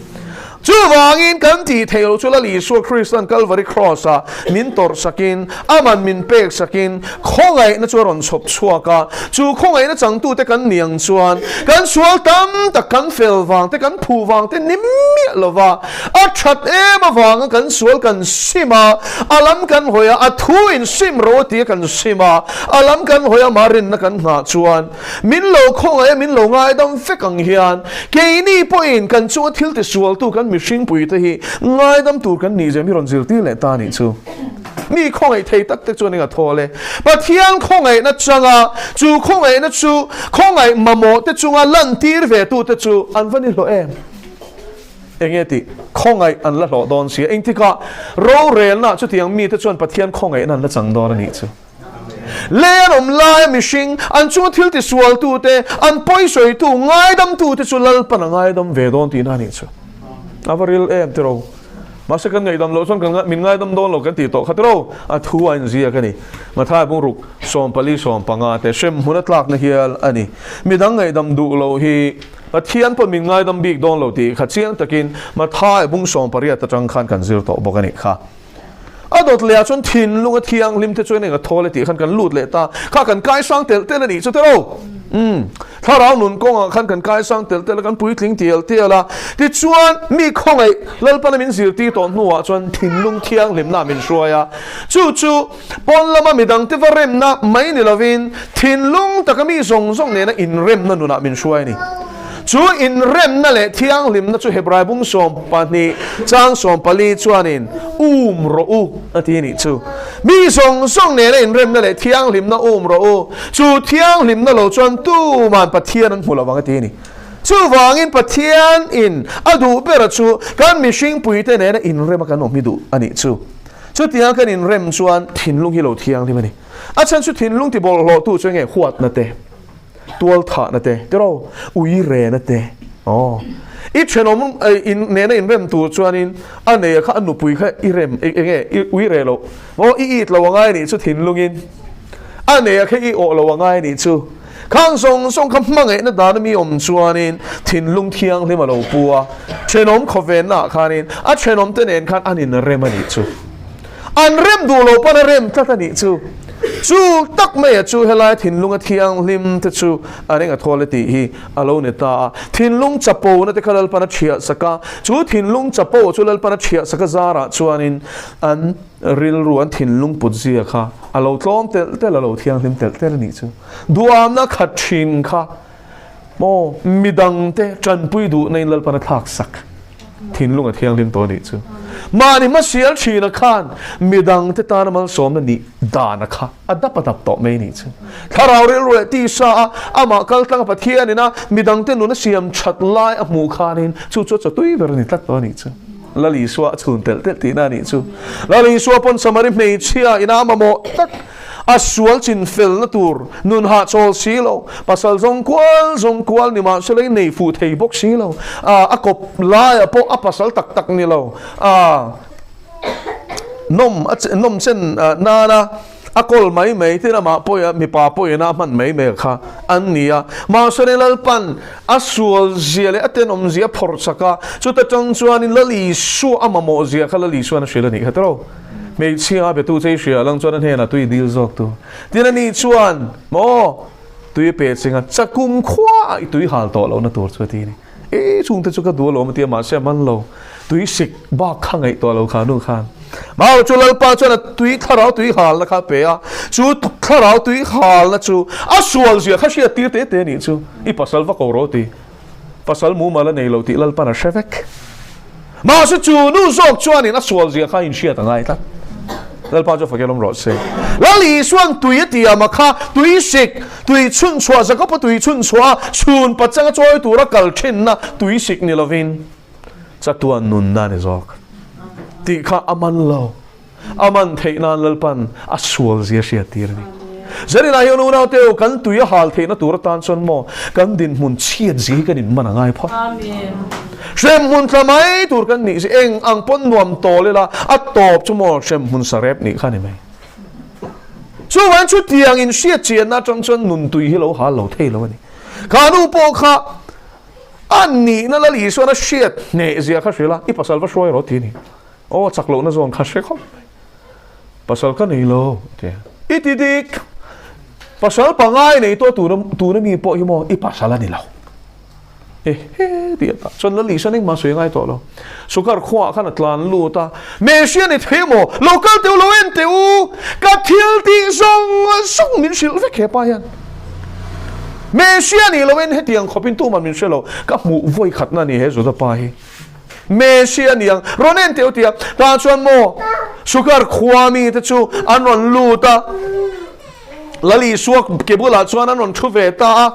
Speaker 1: Chuvangin kan tih theih loh chu Lal Isua Krista'n Kalvari Kraws-ah min tawrh sakin, aman min pek sakin khawngaihna chu a rawn chhawp chhuak a. Chu khawngaihna changtute kan ni ang chuan kan sual tam tak kan fel vang te, kan phu vang te ni miah lova a that em avanga kan sual kan sim a, a lam kan hawi a, a thu in sim ro a tia kan sim a, a lam kan hawi a mah rinna kan nghah chuan Min lo khawngaih a, min lo ngaidam vek ang hian keini pawhin kan chunga thil tisualtu kan mihringpui te hi ngaidam tur kan nih zem hi rawn zirtir leh ta a nih chu. Mi khawngaih thei tak te chuan eng a thawl e. Pathian khawngaihna changa chu khawngaihna chu khawngaih mamawh te chunga lantir ve tu te chu an va ni hlawh em? Enge tih? Khawngaih an la hlawh dawn sia. Engtikah rorelna chutiang mite chuan Pathian khawngaihna an la chang dawn a nih chu. Lei an awm laia mihring, an chunga thil tisualtute, an pawisawitu, ngaidamtute chu Lalpan a ngaidam ve dawn tihna a nih chu. A va ril em tiro. Mahse kan ngaihdam loh chuan kan min ngaidam dawn lo kan tih tawh kha tiro. A thu a inziak a ni. Mathai bungruk 14 15 te hrem hmun a tlakna hial a ni. Midang ngaihdam duh loh hi Pathian pawh min ngaidam bik dawn lo tih kha chiang takin Mathai bung 18 atang khan kan zir tawh bawk a nih kha. A dawt leh ah chuan thinlung a thianghlim te chuan eng a thawl e tih khan kan lut leh ta. Kha kan kaisang telh telh a nih chu tero. Umm. Thlarau nun kawngah khan kan kaisang telh telh a, kan puitling tial tial a. Tichuan mi khawngaih Lalpana min zirtir tawh hnuah chuan thinlung thianghlimna min hruai a. Chu chu pawn lama midang te va remna mai ni lovin thinlung taka mi zawng zawng nena inremna nunah min hruai a ni. Chu inremna leh thianghlimna chu Hebrai bung 12 chang 14 chuanin um rawh u a ti a nih chu. Mi zawng zawng nena inremna leh thianghlimna um rawh u, chu thianghlimna lo chuan tuman Pathian an hmu lo vang a ti a ni. Chuvangin Pathian in a duh bera chu kan mihring puite nena inrema kan awm hi duh a nih chu. Chutianga kan inrem chuan thinlung hi lo thianghlim a ni. A chhan chu thinlung tibawlhhlawhtu chu enge huatna te? Tual thahna te, tiraw, ui rena te, aw. I thenawm in nena in rem tur chuanin a neia kha a nupui kha i rem enge i ui re lo maw i it lo angai nih chu thinlungin a neia kha i awh lo angai nih chu khang zawng zawng kha hmangaihna dana mi awm chuanin thinlung thianghlim a lo pu a thenawm khawvenna ah khanin a thenawm te nen khan an inrem a nih chu. An rem duh lo pawn a rem tlat a nih chu. Chu tak maia chu helai thinlunga thianghlim te chu a reng a thawl e tih hi a lo ni ta a. Thinlung chapona te kha Lalpan a thiah sak a, chu thinlung chapo chu Lalpan a thiah sak a zarah chuanin an rilru, an thinlung put zia kha a lo tlawm telh telh, a lo thianghlim telh telh a nih chu. Duhamna khat thin kha Maw midangte tanpui duhna in Lalpan a thlak sak thinlung a thianghlim tawh a nih chu. Mahni hmasial thina khan midangte tana malsawmna nih dana kha a dap a dap tawh mai a nih chu. Thlarau rilru leh tisa a amah kaltlanga Pathian ina midangte nun a siam that lai a hmuh khanin chu chu a chawtui ber a ni tlat tawh a nih chu. Lal Isua a chhun telh telh tihna a nih chu. Lal Isua pawn Samari hmeichhia ina a mamawh tak. A sual chin felna tur nun hahchawl si lo, pasal zawng kual zawng kual ni mahse lei nei fuh thei bawk si lo, a kawp laiah pawh a pasal tak tak ni lo, a nawm nawm chen nana a kawl mai mai tin amah pawia mipa pawina a hman mai mai kha an ni a. Mahse lei Lalpan a sual zia leh a tenawm zia a phawrh chak a, chuta tang chuanin Lal Isua a mamawh zia kha Lal Isuan a hrilh a nih kha tiraw? Hmeichhia a betu chei hria lang chuan a hnenah tui dil zawk tu. Tin a ni chuan, Maw, tui a pe ching a, chakum khua ah i tui hal tawh lohna tur chu a ti a ni. E, chungte chu ka duh alawm a ti a, mahse a man lo. Tui sik bak kha ngaihtuah lo kha nu khan. Mau chu Lalpa chuan a tui thlarau tui halna kha a pe a, chu thlarau tui halna chu a sual zia kha hriat tir te te a nih chu. I pasal va ko rawh ti. Pasal mumal a nei lo tih Lalpan a hre vek. Mahse chu nu zawk chuanin a sual zia kha inhriat a ngai tlat. Lalpa chu fakin awm rawh se. Lal Isuan tui a tiam a kha, tui sik, tui chhun chhuah, Jakob-a tui chhun chhuah a, chhun pachanga chawi tura kal thinna tui sik ni lovin chatuan nunna a ni zawk tih kha a man lo. A man theih nan Lalpan a sual zia hriat tir a ni. Zaninah hian unaute u, kan tui a hal theihna tur atan chuan maw kan dinhmun chhiat zia hi kan inman a ngai phawt. Hremhmun tla mai tur kan nih si, eng ang pawn nuam tawl ila a tawp chu maw hremhmun sarep nih kha ni mai. Chuvangin chutiang inhriat chianna atang chuan nun tui hi lo hal lo thei lo a ni. Kha nu pawh kha a nihna Lal Isuan a hriat hneh zia kha hrilh a, i pasal va hruai rawh ti a ni. Aw chak lohna zawn kha hre khawp mai. Pasal ka nei lo a ti a. I ti dik. Pasal pangai nei tawh tuna tuna mi pawh hi maw i pasal a ni lo. E he ti a tah chuan Lali sawn engmah sawi ngai tawh lo. Sukar khuaah khan a tlan lut a. Mehria ni thei maw? Lo kal teh u, lo en teh u. Ka thil tih zawng zawng min hrilh vek hepa hian. Mehria nih loin hetiang khawpin tuman min hre lo. Ka hmuh vawi khatna a ni he Juda pa hi. Messi a niang, rawn en teh u tia. Tah chuan maw Sukar khua mite chu an rawn lut a, Lal Isua ke bulah chuan an rawn thu ve ta a,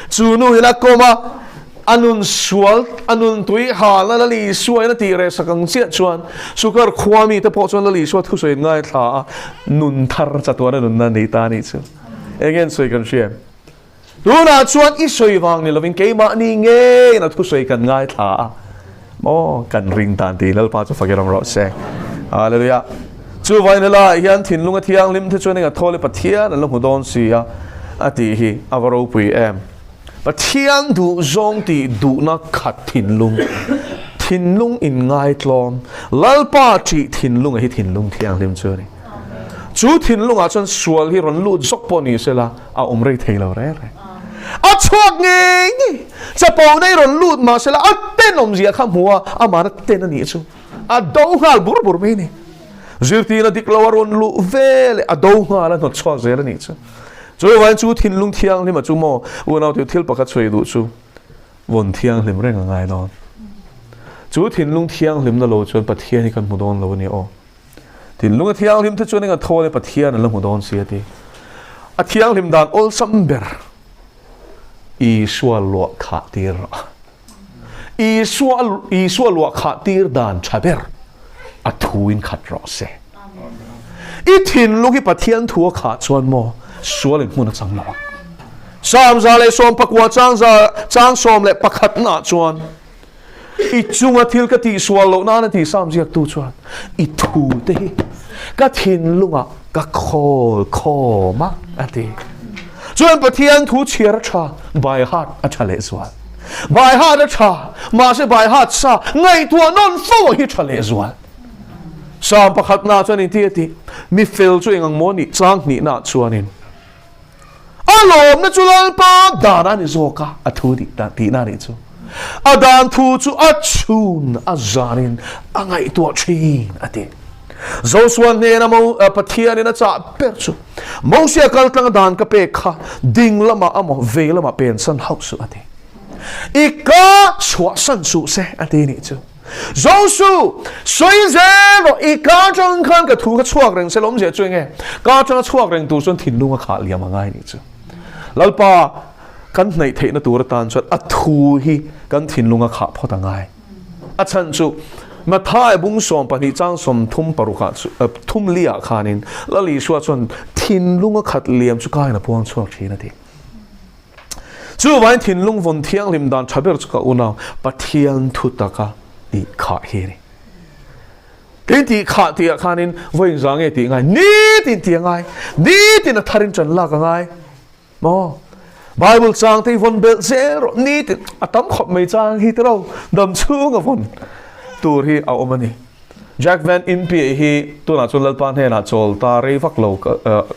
Speaker 1: chu nu in a kawm a, a nun sual, a nun tui hal a Lal Isua in a tih reh sak ang chiah chuan Sukar khua mite pawh chuan Lal Isua thusawi in ngaithla a, nun thar chatuan a nunna a nei ta a nih chu. Eng nge an sawi kan hria em? Tunah chuan i sawi vang ni lovin keimahni ngeiin a thusawi kan ngaithla a, maw kan ring tan tih Lalpa chu fakin awm rawh se. Hallelujah. Chuvain helaiah hian thinlunga thianghlim te chuan enga thawl i Pathian an la hmu dawn si a, a tih hi a va ropui em. Pathian duh zawng tih duhna khat thinlung, thinlung inngaitlawm, Lalpa ṭih thinlunga hi thinlung thianghlim chu a ni. Chu thinlungah chuan sual hi rawn lut zawk pawh ni sela a awm rei thei lo reng reng. A chhuak ngei ngei. Chapo nei rawn lut mah sela a tenawm zia kha hmu a, amahna ten a nih chu a do nghal bur bur mai a ni. Zirtirna dik lo a rawn luh ve leh a do nghal a hnawt chhuak zel a nih chu. Chuvangin chu thinlung thianghlim a chu maw unau tih thil pakhat sawi duh chu vawn thianghlim reng a ngai dawn. Chu thinlung thianghlimna lo chuan Pathian hi kan hmu dawn lo a ni aw. Thinlung a thianghlim te chuan eng a thawl e Pathian an la hmu dawn si a ti. A thianghlim dan awlsam ber Isua luah khah tir rawh. Isua Isua luah khah tir dan tha ber a thu in khat rawh se. I thinlung hi Pathian thu a khah chuan maw sual in hmun a chang lo ang. Sam 119 chang za chang 11 na chuan I chunga thil ka tihsual loh nana tih sam ziaktu chuan i thu te hi ka thinlungah ka khawl khawm a, a ti. Chuan Pathian thu chhiar a tha, by heart a tha lehzual. By heart a tha, mahse by heart sa ngaihtuah nawn fo hi tha lehzual. Psalm pakhatnaah chuan inti a ti, Mi fel chu eng ang maw nih chang hnihnaah chuanin A lawmna chu Lalpa dan a ni zawk a, a thu dik ta tihna a nih chu. A dan thu chu a chhun a zanin a ngaihtuah thin a ti. Joshua hnena Mo Pathianin a chah ber chu, Mosia kal tlanga dan ka pek kha ding lamah amaw vei lamah pensan hauh suh a ti. I ka chhuahsan suh se a ti nih chu. Zosu, sawi zel rawh, i ka atang khan ka thu kha chhuak reng se lawmzia chu enge? Ka atanga chhuak reng tur chuan thinlung a khah liam a ngai nih chu. Lalpa, kan hnaih theihna tur atan chuan a thu hi kan thinlung a khah phawt a ngai. A chhan chu Mathai bung 12 chang 36 ah thum li ah khanin Lal Isua chuan. Thinlunga khat liam chu kain a puang chhuak thin a ti. Chuvain thinlung vawn thianghlim dan tha ber chu ka unau Pathian thu taka tih khah hi a ni. Tin tih khah tihah khanin vawiin za nge tih ngai? Nitin tih a ngai. Nitin a tharin ṭan lak a ngai. Maw? Bible chang te hi vawn belh zel rawh. Nitin a tam khawp mai chang hi tiro dam chhunga vawn tur hi a awm a ni. Jack Van Impe hi tunah chuan Lalpa hnenah chawl ta rei vak lo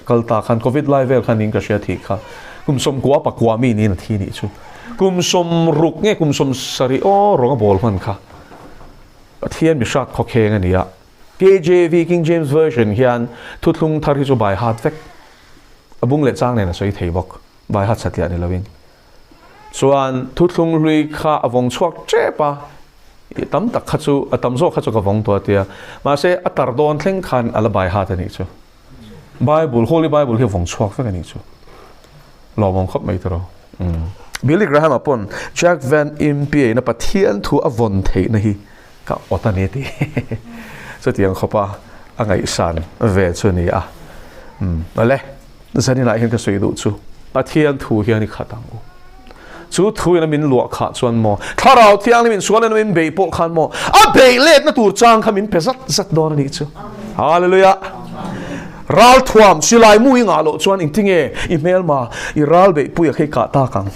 Speaker 1: kal ta khan Covid lai vel khan in ka hria thih kha. Kum 90 pakua mi niin a thi nih chu. Kum 60 nge kum 70 aw rawng a bawl hman kha. Pathian mi hrat khawkheng a ni a. KJV, King James Version, hian thuthlung thar hi chu bai hat vek. A bung leh chang nen a sawi thei bawk. Bai hat satliah ni lovin. Chuan thuthlung hlui kha a vawng chhuak tep a, i tam tak kha chu, a tam zawk kha chu ka vawng tawh a tia. Mahse a tar dawn thleng khan a la bai hat a nih chu. Bible, Holy Bible hi a vawng chhuak vek a nih chu. Lawmawm khawp mai tiraw. Billy Graham-a pawn Jack Van Impe ina Pathian thu a vawn theihna hi ka awt a ni ti. Chutiang khawpa a ngaihsan ve chu a ni a. Awle, zaninah hian ka sawi duh chu Pathian thu hian i khat ang u. Chu thu ina min luah khah chuan maw, Thlarau Thianghlim in sual ina min beih pawh khan maw, a beih letna tur chang kha min pe zat zat dawn a nih chu. Hallelujah! Ral thuam silai mu i ngah loh chuan engtinge i hmelma i ral beihpui a khi kah tak ang?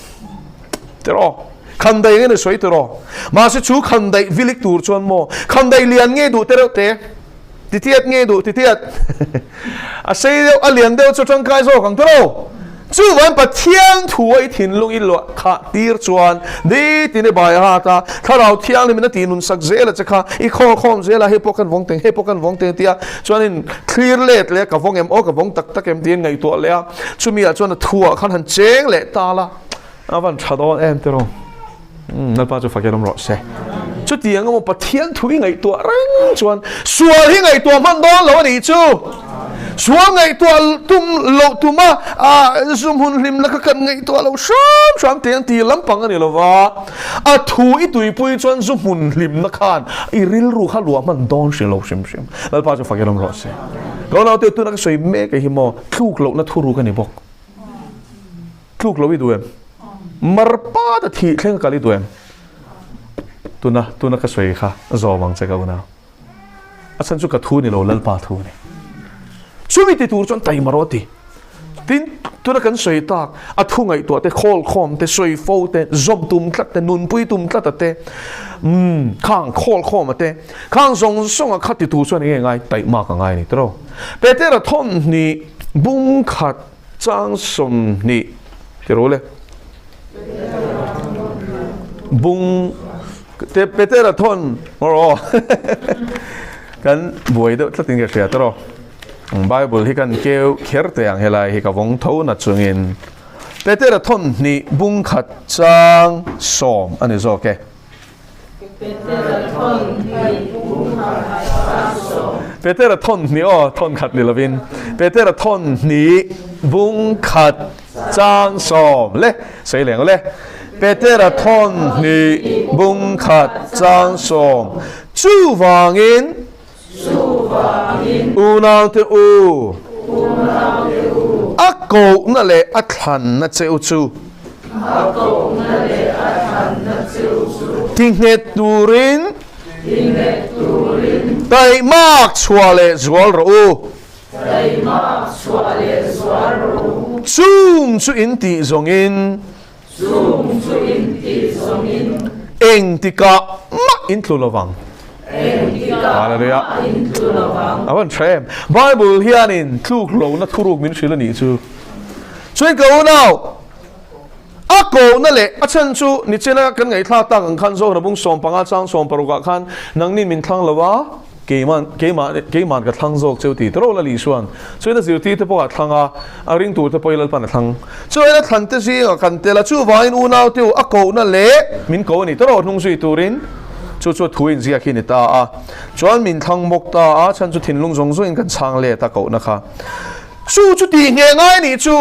Speaker 1: Tiraw? Khandaih nge ni sawi tiraw? Mahse chu khandaih vilik tur chuan maw, khandaih lian nge duh tereuh te? Titiat nge duh titiat? A sei deuh, a lian deuh chu tangkai zawk ang tiraw? Chuvan Pathian thu a i thinlung i luah khah tir chuan nitin i bai hat a, Thlarau Thianghlim in a tih nun sak zel a che kha, i khawl khawm zel a, hei pawh kan vawng teng, hei pawh kan vawng teng tia chuanin thlir let leh a, ka vawng em aw, ka vawng tak tak em tiin ngaihtuah leh a, chumi ah chuan a thu ah khan han cheng leh ta la, a van tha dawn em tiraw? Umm Lalpa chu fakin awm rawh se. Chutiang emaw Pathian thu i ngaihtuah reng chuan sual hi ngaihtuah hman dawn lo a nih chu. Sual ngaihtuah tum loh tuma zu hmun hlim laka kan ngaihtuah loh hram hram teh ang tih lampang a ni lo va. A thu i tuipui chuan zu hmun hlimna khan i rilru kha luah hman dawn hri lo hrim hrim. Lalpa chu fakin awm rawh se. Ka unaute tuna ka sawi mek hi maw tluk lohna thuruk a ni bawk. Tluk lo i duh em? Mar pat a thih thleng a kal i duh em? Tuna, tuna ka sawi kha zawm ang che ka unau. A chhan chu ka thu ni lo, Lalpa thu a ni. Chumi ti tur chuan taima rawh a ti. Tin, tuna kan sawi tak, a thu ngaihtuah te, khawl khawm te, sawi fo te, zawm tum tlat te, nunpui tum tlat a te, umm, khang khawl khawm a te, khang zawng zawng a kha ti tur chuan eng nge ngai? Taihmak a ngai a ni tiraw? Petera thawmhnih bung khat Chang 20 ti ro le. Bung te Petera thawn aw kan buai deuh tlatin ka hria tawh. Bible hi kan keu kher te ang helai hi ka vawng tho na chungin Petera thawn hnih bung khat chang 10 ani zawk e. Petera thawn hnih aw, thawn khat ni lovin. Petera thawn hnih bung khat chang 10 le, sawi leng le. Petera thawn hnih bung khat chang 10 Chuvangin unaute u, a kohna leh a thlanna che u chu tinghet turin taihmak chhuah leh zual rawh u. Chung chu in tih zawngin Engtikah mah in tlu lovang. Hallelujah. A van tha em. Bible hianin tluk lohna thuruk min hrilh a nih chu. Chuan ka unau, a kohna leh a chhan chu nichina kan ngaihthlak tak ang khan Zohra bung 15 chang 16 ah khan nangni min thlang lo a, Keiman, keimah, keiman ka thlang zawk cheu ti tawrh la Lisuan. Chuan a zirtir te pawh a thlang a, a ring tur te pawh i Lalpan a thlang. Chuan a thlan te zingah kan tel a, chuvangin unau te u a kohna leh min ko a ni tawrh hnung zui turin chu chu thu inziak hi a ni ta a. Chuan min thlang bawk ta a, chhan chu thinlung zawng zawngin kan chhang let a kohna kha. Chu chu tih ngheh ngai a nih chu.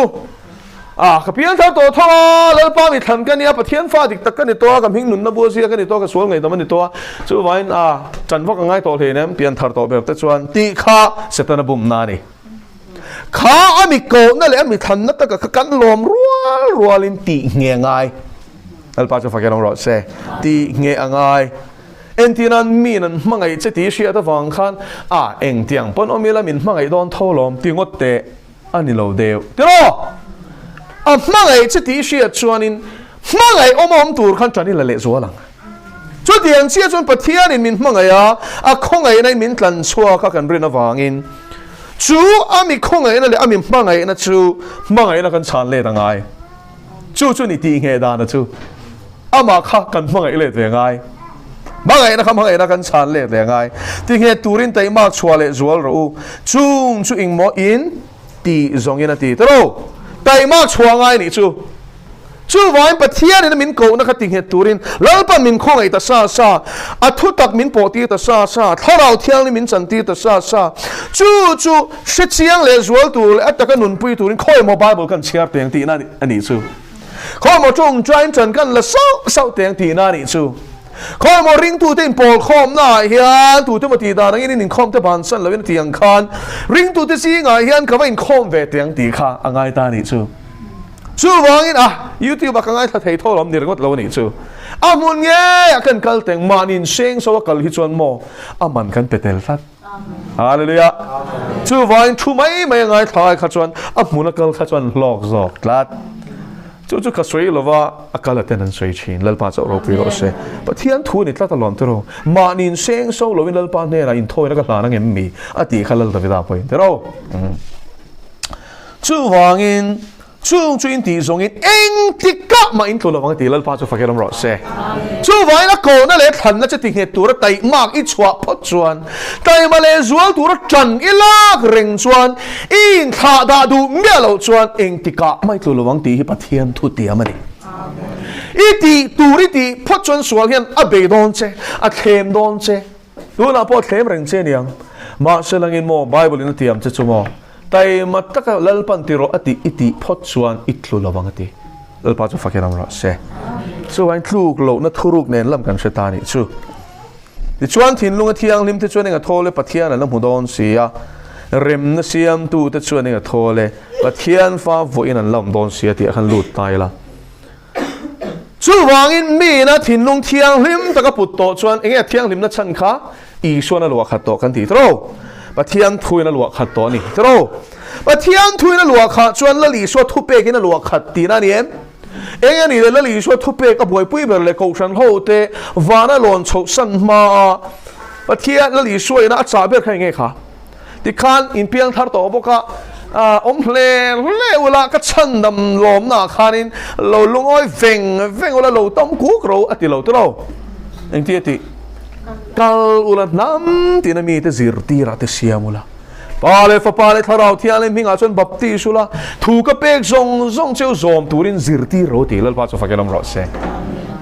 Speaker 1: A, ka piang thar tawh tho a, Lalpa mi thlan ka nia, Pathian fa dik tak ka ni tawh a, ka hming nunna bua zia ka ni tawh a, ka sual ngaihdam a ni tawh a, chuvangin a, ṭan vak a ngai tawh hle nem, pian thar tawh ber te chuan tih kha Setana bumna a ni. Kha a mi kohna leh a mi thlanna taka kha kan lawm rual rualin tih nge ngai. Lalpa chu fakin awm rawh se. Tih nge a ngai. Entirnan miin an hmangaih che tih hriat avang khan a engtiang pawn awm ila min hmangaih dawn tho lawm ti ngawt teh a ni lo deuh tiraw? A hmangaih che tih hriat chuanin hmangaih awm awm tur khan ṭan i la lehzual ang. Chutiang chiah chuan Pathianin min hmangaih a, a khawngaihna in min tlan chhuak a kan rin avangin chu a mi khawngaihna leh a mi hmangaihna chu hmangaihna kan chhan let a ngai. Chu chu ni tih ngheh dana chu amah kha kan hmangaih let ve ngai. Hmangaihna kha hmangaihna kan chhan let ve ngai. Ti ngheh turin taihmak chhuah leh zual rawh u. Chung chu engmaw in tih zawngin a ti ta lo. Taihmak chhuah ngai nih chu. Chuvangin Pathianin a min kohna kha ti nghet turin Lalpan min khawngaih ta sa sa, a thutak min pawh tir ta sa sa, Thlarau Thianghlim min chan tir ta sa sa. Chu chu hre chiang leh zual tur leh a taka nunpui turin khawi maw Bible kan chhiar teng tihna a nih chu. Khawi maw tawngtai chan kan la sauh sauh teng tihna a nih chu. Khawi maw ringtute inpawlkhawmna ah hian tute maw tih dan angin in inkhawm te bansan loin a tih ang khan ringtute zingah hian ka va inkhawm ve teng tih kha a ngai ta a nih chu. Chuvangin a YouTube a ka ngaithla thei tho lawm ni ringawt lo a nih chu. A hmun nge a kan kal teng mahni in seng so a kal hi chuan maw a man kan pe tel tlat. Hallelujah. Chuvangin thu mai mai a ngaithla ai kha chuan a hmun a kal kha chuan hlawk zawk tlat. Chu chu ka sawi lova a kal a ten an sawi thin. Lalpa chauh ropui rawh se. Pathian thu a ni tlat alawm tiraw. Mahni in seng so loin Lalpa hnenah inthawina ka hlan angem mi a tih kha Lal Davida pawhin tiraw. Chuvangin, chung chu in tih zawngin engtikah mah in tlu lovang a ti, Lalpa chu fak erawm rawh se. Chuvangin a kohna leh thlanna che tinghet tura taihmak i chhuah phawt chuan, taima leh zual tura tan i lak reng chuan, i inthlah dah duh miah loh chuan engtikah mah i tlu lovang tih hi Pathian thu tiam a ni. I tih tur i tih phawt chuan sual hian a bei dawn che, a thlem dawn che. Tunah pawh a thlem reng che aniang. Mahse langin maw Bible in a tiam che chu maw? Taima taka Lalpan ti rawh a tih i tih phawt chuan i tlu lo ang a ti. Lalpa chu fakin awm rawh se. Chuvain tluk lohna thuruk nen lam kan hre ta nih chu. Tichuan thinlunga thianghlim te chuan eng a thawl e Pathian an la hmu dawn si a, remna siamtu te chuan eng a thawl e Pathian fa vawiin an la awm dawn si a tih ah khan lut ta ila. Chuvangin miin a thinlung thianghlim taka put tawh chuan enge a thianghlimna chhan kha Isuan a luah khat tawh kan ti tiraw? Pathian thuin a luah khat tawh a ni tiraw? Pathian thuin a luah khah chuan Lal Isua thupekin a luah khat tihna a ni em? Eng a nih leh Lal Isua thupek a buaipui ber leh Kohhran hote vana lawn chhoh san hmaa Pathian Lal Isua ina a chah ber kha enge kha? Tikhan in piang thar tawh bawk a, awm hle hle ula ka chhan dam lawmna ah khanin lo lungawi veng veng ula lo tam kuk ro a ti lo ti lo. Engti a tih? Kal ula hnam tiin a mite zirtirah te siam ula. Pa leh Fapa leh Thlarau Thianghlim hmingah chuan baptis ula, thu ka pek zawng zawng cheu zawm turin zirtir ro ti Lalpa chu fakin awm rawh se.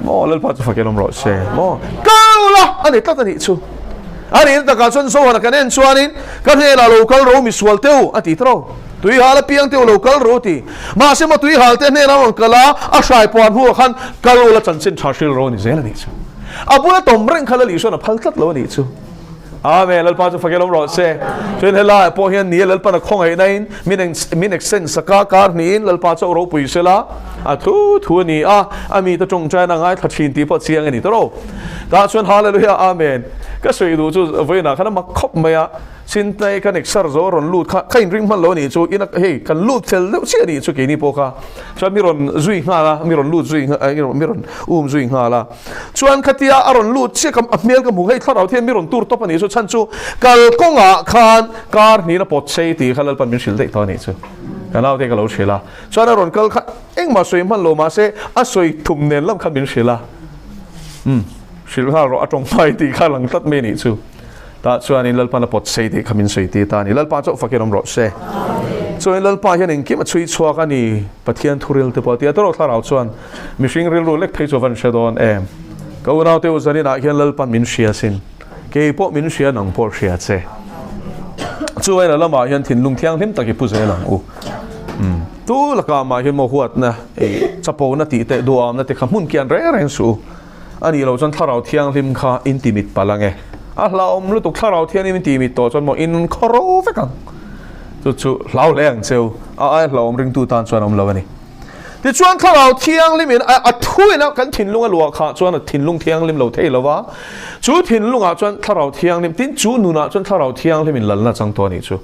Speaker 1: Maw Lalpa chu fakin awm rawh se. Maw kal ula a ni tlat a nih chu. A nih takah chuan Zohana kan en chuanin ka hnenah lo kal ro misual teu a ti tawh. Tuihal apiang teu lo kal ro a ti. Mahse maw tuihal te hnenah a rawn kal a, a hrai puan hnuah khan kal ula chanchin tha hril ro a ni zel a nih chu. A bula tawm reng kha Lal Isuan a phal tlat lo a nih chu. Amen. Lalpa chu fakel awm rawh se. Chuan helaiah pawh hian ni a Lalpan a khawngaihna in min min extend sak a, kar hnihin Lalpa chu a ropui sela a thu thu a ni a, a mite tawngtaina a ngaithla thin tih pawh chiang a ni tawh. Tah chuan Hallelujah Amen ka sawi duh chu vawiinah khan a mak khawp mai a, Chintai ka neksar zo a rawn lut kha ka inring hman lo a nih chu ina hei kan lut fel deuh chiah a nih chu keini pawh kha chuan mi rawn zui nghal a, mi rawn lut zui mi rawn um zui nghal a, chuan khatia a rawn lut chiah ka a hmel ka hmu hei thlarau thian mi rawn tur tawp a nih chu chhan chu kalkawngah khan kar hnih a pawt sei tih kha Lalpan min hrilh daih tawh a nih chu ka naute ka lo hrilh a, chuan a rawn kal kha engmah sawi hman lo mahse a sawi thum nen lam khan min hrilh a. Umm, hrilh nghal rawh a tawng hmai tih kha lang tlat mai a nih chu. Tah chuanin Lalpan a pawt sei tih kha min sawi tir ta a ni. Lalpa chauh fakin awm rawh se. Chuanin Lalpa hian engkim a chhui chhuak a ni, Pathian thuril te pawh a ti a. Tawrh thlarau chuan mihring rilru lek phei chu a van hre dawn em. Ka unaute u zaninah hian Lalpan min hria sin. Kei pawh min hria nang pawh hria che. Chuain a lamah hian thinlung thianghlim tak i pu zel ang u. Umm, tu lakah mah hian maw huatna, chapona tih teh duhamna te kha hmun kian reng reng suh u. A nih loh chuan thlarau thianghlim kha in ti mit palh ang e. A hlauhawm lutuk thlarau thianghlim in ti mit tawh chuan maw in khaw ro vek ang. Chu chu hlau hle ang cheu, a ai hlauhawm ringtu tan chuan awm lo a ni. Tichuan Thlarau Thianghlimin a thuin a kan thinlung a luah khah chuan a thinlung thianghlim lo thei lo va, chu thinlungah chuan Thlarau Thianghlim, tin chu nunah chuan Thlarau Thianghlimin lalna chang tawh a nih chu.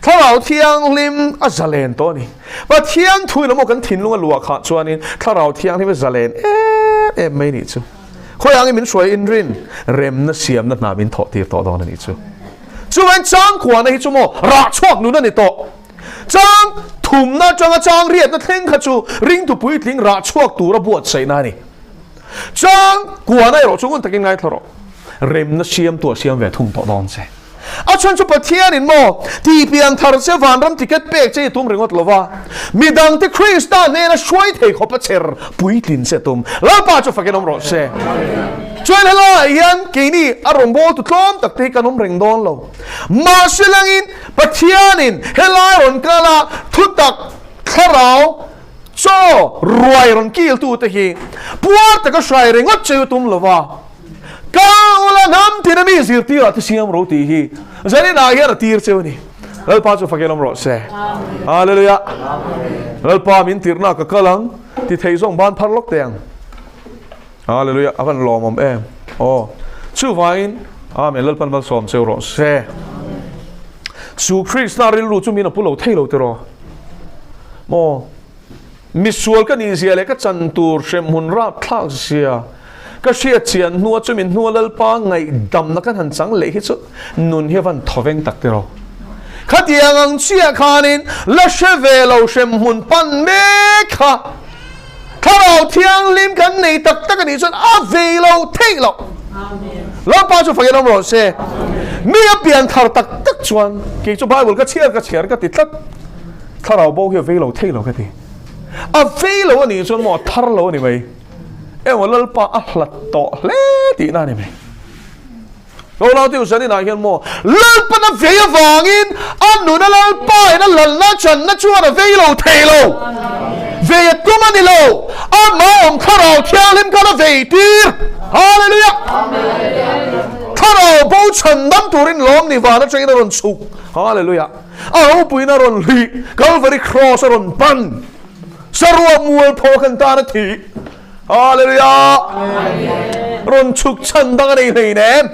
Speaker 1: Thlarau Thianghlim a zalen tawh a ni. Pathian thuin a maw kan thinlung a luah khah chuanin Thlarau Thianghlim a zalen em em mai a nih chu. Khawiah nge min hruai inrin remna siamna hna min thawh tir tawh dawn a nih chu. Chuvain changkuana hi chu maw rah chhuak nun a ni tawh. Chang thumna atanga chang riatna thleng kha chu ringtu puitling rah chhuak tura buatsaihna a ni. Chang kuana erawh chu ngun takin ngaithla rawh. Remna siamtu a siam ve thung tawh dawn che. A chhan chu Pathianin maw tih pian thar che vanram ticket pek che i tum ringawt lo va, midangte Krista hnena hruai thei khawp a cher puitlin che tum. Lalpa chu fakin awm rawh se. Chuan helaiah hian keini a rawngbawltu tlawm tak te hi kan awm reng dawn lo. Mahse langin Pathianin helai rawn kal a, thutak thlarau chaw ruai rawn kiltute hi puar taka hrai ringawt che u tum lo va, Kal ula hnam tina mi zirtirah te siam ro tih hi zaninah hian a tir cheu a ni. Lalpa chu fakin awm rawh se. Hallelujah. Lalpa min tirhna ka kal ang ti thei zawng ban phar lawk teh ang. Hallelujah. A van lawmawm em. Aw. Chuvangin Amen. Lalpan malsawm cheu rawh se. Chu Krista rilru chu min a pu lo thei lo tiraw. Maw. Misual ka nih zia leh ka chan tur hremhmun rapthlak zia ka hriat chian hnua chu min hnua Lalpa ngaihdamna kan han chang leh hi chu nun hi a van thawveng tak tiraw. Khatiang ang chiah khanin la hre ve lo hremhmun pan mek kha Thlarau Thianghlim kan nei tak tak a nih chuan a vei lo theih loh. Lalpa chu fakin awm rawh se. Mi a pian thar tak tak chuan kei chu Bible ka chhiar ka chhiar ka ti tlat. Thlarau bo hi a vei lo thei lo ka ti. A vei lo a nih chuan maw a thar lo a ni mai. Emaw Lalpa a hlat tawh hle tihna a ni mai. Lo nau te usan inah hian maw Lalpan a vei avangin a nuna Lalpa in a lalna channa chuan a vei lo thei lo. Vei a tum a ni lo. Amah awm Thlarau Thianghlim khan a vei tir. Hallelujah! Thlarau bo chhan dam turin lawm ni van atangin a rawn chhuk. Hallelujah! A ropuina rawn hlih, Calvary Cross a rawn pan, Sarua mualpho kan tan a thih. Hallelujah! Rawn chhuk chhan dang a nei hlei nem.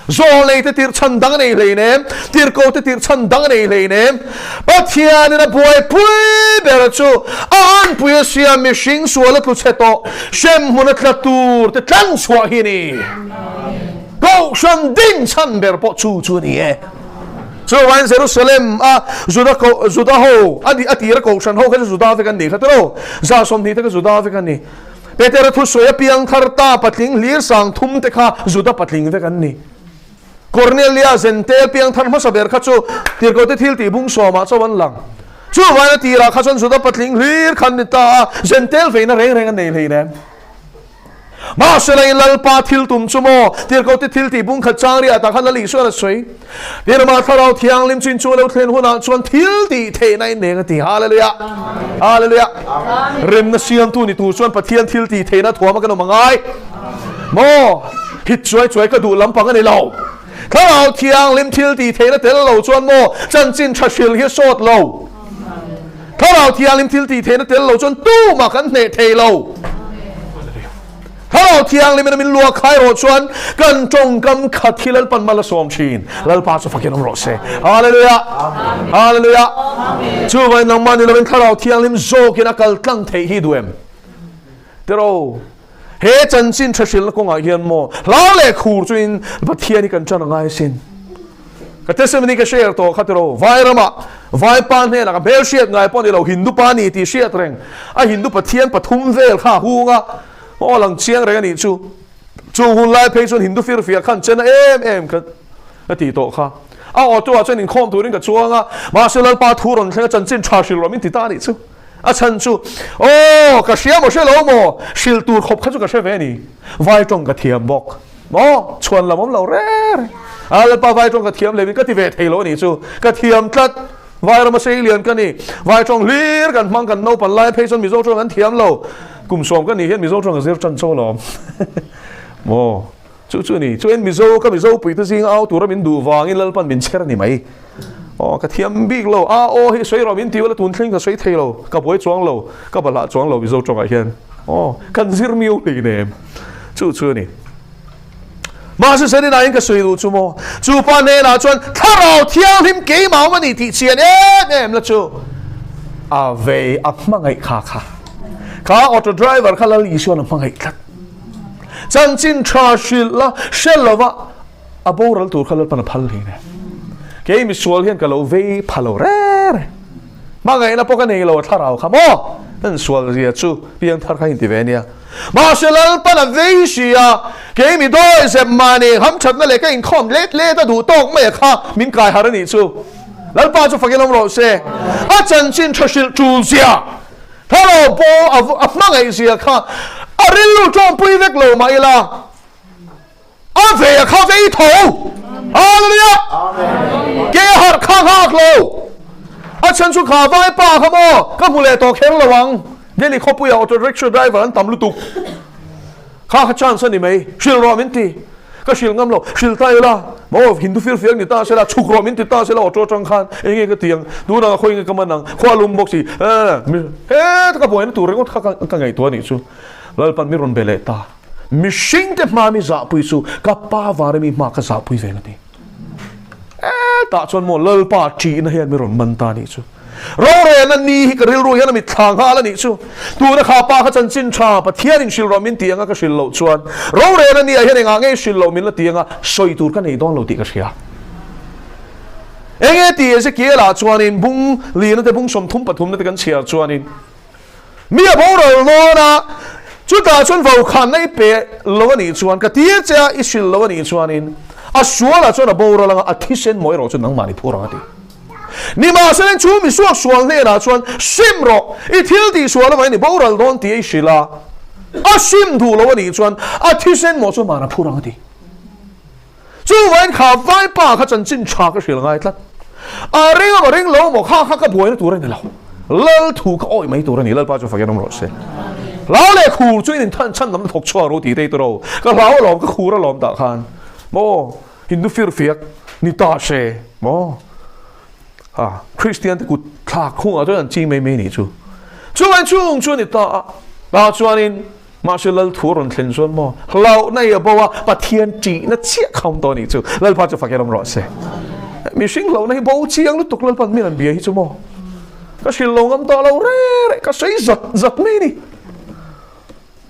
Speaker 1: Zawlnei te tirh chhan dang a nei hlei nem. Tirhko te tirh chhan dang a nei hlei nem. Pathianin a buaipui ber chu a anpui a siam mihring sual a tlu chhe tawh hremhmun a tla tur te tlang chhuah hi a ni. Kohhran ding chhan ber pawh chu chu a ni e. Chuvain Jerusalem a Juda ko Juda ho a a tira kohhran ho kha chu Juda vek an ni kha tiro. Za 20 te kha Juda vek an ni. Petera thusawi a piang thar ta patling hlir sang thum te kha Juda patling vek an ni. Cornelia Zentel piang thar hmasa ber kha chu tirhkoh te thil tih bung sawmah chauh an lang. Chuvain a tirah kha chuan Juda patling hlir khan ni ta a, Zentel veina reng reng an nei hleinem. Mahsela in Lalpa thil tum chu maw? Tirhkoh te thil tih bung khat chang riah tah khan Lal Isuan a sawi. Tirhmah Thlarau Thianghlim chu in chu a lo thlen hunah chuan thil tih theihna in neng a ti. Hallelujah! Hallelujah! Remna siamtu ni tur chuan Pathian thil tih theihna thuam a kan awm a ngai. Maw? Hit chuai chuai ka duh lampang a ni lo. Thlarau Thianghlim thil tih theihna tel lo chuan maw chanchin tha hril hi a sawt lo. Thlarau Thianghlim thil tih theihna tel lo chuan tumah kan hneh thei lo. Thlarau Thianghlim in min luah khai rawh chuan kan tawngkam khat hi Lalpan mal a sawm thin. Lalpa chu fakin awm rawh se. Hallelujah. Hallelujah. Chuvangin nangmah ni lovin Thlarau Thianghlim zawkin a kal tlang theih hi duh em? Tiro, he chanchin tha hrilhna kawngah hian maw hlau leh khur chuin Pathian hi kan tan a ngai sin. Ka testimony ka share tawh kha tiro, vai ramah vai pa hnenah ka hmel hriat ngai pawh ni lo, Hindu pa ni tih hriat reng, a Hindu pathian pathum vel kha a hung a, aw lang chiang reng a nih chu. Chung hun lai phei chuan Hindu firfiak khan chen a em em ka ka tih tawh kha. A auto ah chuan inkhawm turin ka chuang a, mahse Lalpa thu rawn thleng a chanchin tha hrilh rawh min ti ta a nih chu. A chhan chu, Aw, ka hria maw hre lo maw? Hrilh tur khawp kha chu ka hre ve a ni. Vai tawng ka thiam bawk. Maw? Chhuan lam awm lo reng reng. A Lalpa vai tawng ka thiam leh min ka ti ve thei lo a nih chu. Ka thiam tlat. Vai rama sei lian ka ni. Vai tawng hlir kan hmang kan naupan lai phei chuan Mizo tawng an thiam lo. Kum sawm ka nih hian Mizo tawng ka zir tan chaw lawm. Maw? Chu chu a ni. Chuan Mizo ka Mizo puite zinga au tura min duh vangin Lalpan min chher a ni mai. Aw ka thiam bik lo a aw hi sawi rawh min ti ula tun thleng ka sawi thei lo ka buai chuang lo ka bahlah chuang lo Mizo tawngah hian aw kan zir miau hlei nem chu chu a ni. Mahse Serena in ka sawi duh chu maw chu pa hnenah chuan thlarau thianghlim keimah awm a ni tih chian em em la chu a vei a hmangaih kha kha kha auto driver kha Lal Isuan a hmangaih tlat chanchin tha hrilh la hre lova A boral tur kha Lalpan a phal hle nen. Kei misual hian ka lo vei pha lo re re. Hmangaihna pawh ka nei lo a thlarau kha maw? Kan sual zia chu piangthar kha inti ve nia. Mahse Lalpan a vei si a, kei mi dawi zep mahni hamthatna leh ka inkhawm let let a duh tawk mai a kha min kai harh a nih chu. Lalpa chu fakin awm rawh se. A chanchin tha hrilh tul zia, thlarau pawh a hmangaih zia kha a rilru tawmpui vek lo mah ila, A ve a kha vei tho. Hallelujah. Ke harh kha nghak lo. A chhan chu kha vai pa kha maw ka hmu leh tawh kher lo ang. Delhi khawpuia auto rickshaw driver an tam lutuk. Kha kha chance a ni mai. Hrilh rawh min ti. Ka hrilh ngam lo. Hrilh ta ila maw Hindu fir fiak ni ta sela chhuk rawh min ti ta sela auto atang khan enge ka ti ang. Tunah khawi nge ka man ang. Khua lum bawk si. He ka buaina tur ringawt kha ka ngaihtuah a nih chu. Lalpan mi rawn be leh ta. Mihringte hma mi zahpui chu ka pa vara mi hma ka zahpui ve a ti. E tah chuan maw Lalpa ṭihna hian mi rawn man ta a nih chu. Rorelna ni hi ka rilru hian a mit thla nghal a nih chu. Tuna kha pa kha chanchin ṭha Pathianin hrilh rawh min ti anga ka hrilh loh chuan rorelna ni ah hian engah nge hrilh loh min la ti anga sawi tur ka nei dawn lo tih ka hria. Enge ti Ezekiel-ah chuanin bung lina te bung 33 na te kan chhiar chuanin Mi a boral dawn a, chutah chuan vaukhana i pe lo a nih chuan, ka tir che a, i hrilh lo a nih chuanin a sualah chuan a boral anga a thisen maw erawh chu nangmah ni phur ang a ti. Nimahsela chu mi suak sual hnenah chuan sim rawh, i thil tih sual avangin i boral dawn tih a i hrilh a, a sim duh lo a nih chuan a thisen maw chu amah a phur ang a ti. Chuvangin kha vaipa kha chanchin tha ka hrilh ngai tlat. A ring a maw ring lo maw kha kha ka buaina tur a ni lo. Lal thu ka awih mai tur a ni. Lalpa chu fakin awm rawh se. Hlau leh khur chu in inthan chhan lam thawk chhuak ru tih te i ro. Ka hlau alawm ka khur alawm tah khan maw Hindu firfiak ni ta se maw ha Kristian te kut thlak khungah chuan an ching mai mai nih chu. Chuvangin chung chu a ni ta a. Tah chuanin Mahse Lal thu a rawn thlen chuan maw hlauhna i a bo a, Pathian ṭihna chiah kha awm tawh a nih chu. Lalpa chu fakin awm rawh se. Mihring hlauhna hi bo chiang lutuk Lalpa'n min an bia hi chu maw ka hrilh lo ngam tawh lo re re ka sawi zat zat mai ni.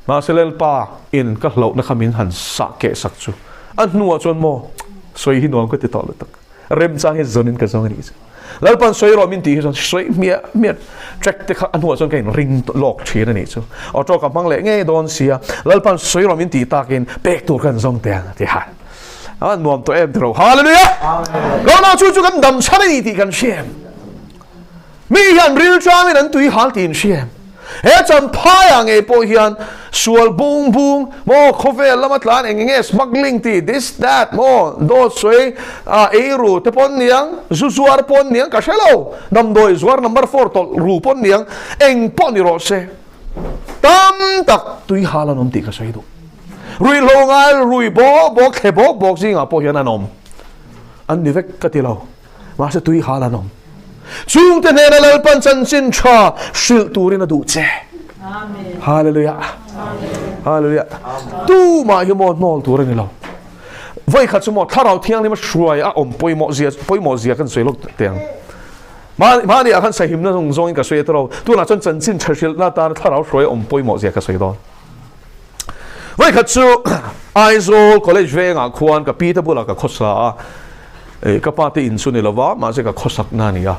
Speaker 1: Mahse Lalpa in ka hlauhna kha min han sah keh sak chu a hnuah chuan maw sawi hi nuam ka ti tawh lutuk. Remchang hi zawnin ka zawng a nih chu. Lalpan sawi rawh min tih hi chuan sawi hmiah hmiah track te kha a hnuah chuan ka inring lawk thin a nih chu. Auto ka hmang leh ngei dawn sia, Lalpan sawi rawh min tih takin pek tur kan zawng teh ang a ti ha. A nuam tawh em tiro. Hallelujah! Ronau chu chu kan dam chhan a ni tih kan hria em? Mi hian ril changin an tui hal tih in hria em? He champhaiah ngei pawh hian sual bung bung maw khawvel lama tlan eng enge smuggling tih this that maw dawt sawi ah ei ru te pawn niang zu zuar pawn niang ka hre lo damdawi zuar number four tawlh ru pawn niang eng pawh ni rawh se tam tak tui hal an awm tih ka sawi duh ruihhlo ngai rui bawk bawk thle bawk bawk zingah pawh hian an awm an ni vek ka ti lo. Mahse tui hal an awm. Chungte hnena Lalpan chanchin tha hrilh turin a duh che. Hallelujah. Hallelujah. Tu mah hi maw hnawl tur a ni lo. Voi khat chu maw thlarau thianghlim a hruai a awm pawimawh zia pawimawh zia kan sawi lawk teh ang. Mahni ah khan sahimna zawng zawngin ka sawi a tawh lo. Tunah chuan chanchin tha hrilhna atana thlarau hruai a awm pawimawh zia ka sawi dawn. Voi khat chu Aizawl College vengah khuan ka pi te bulah ka khawsa a. Eh, ka pa te in chu ni lova, mahse ka khawsak na a ni a.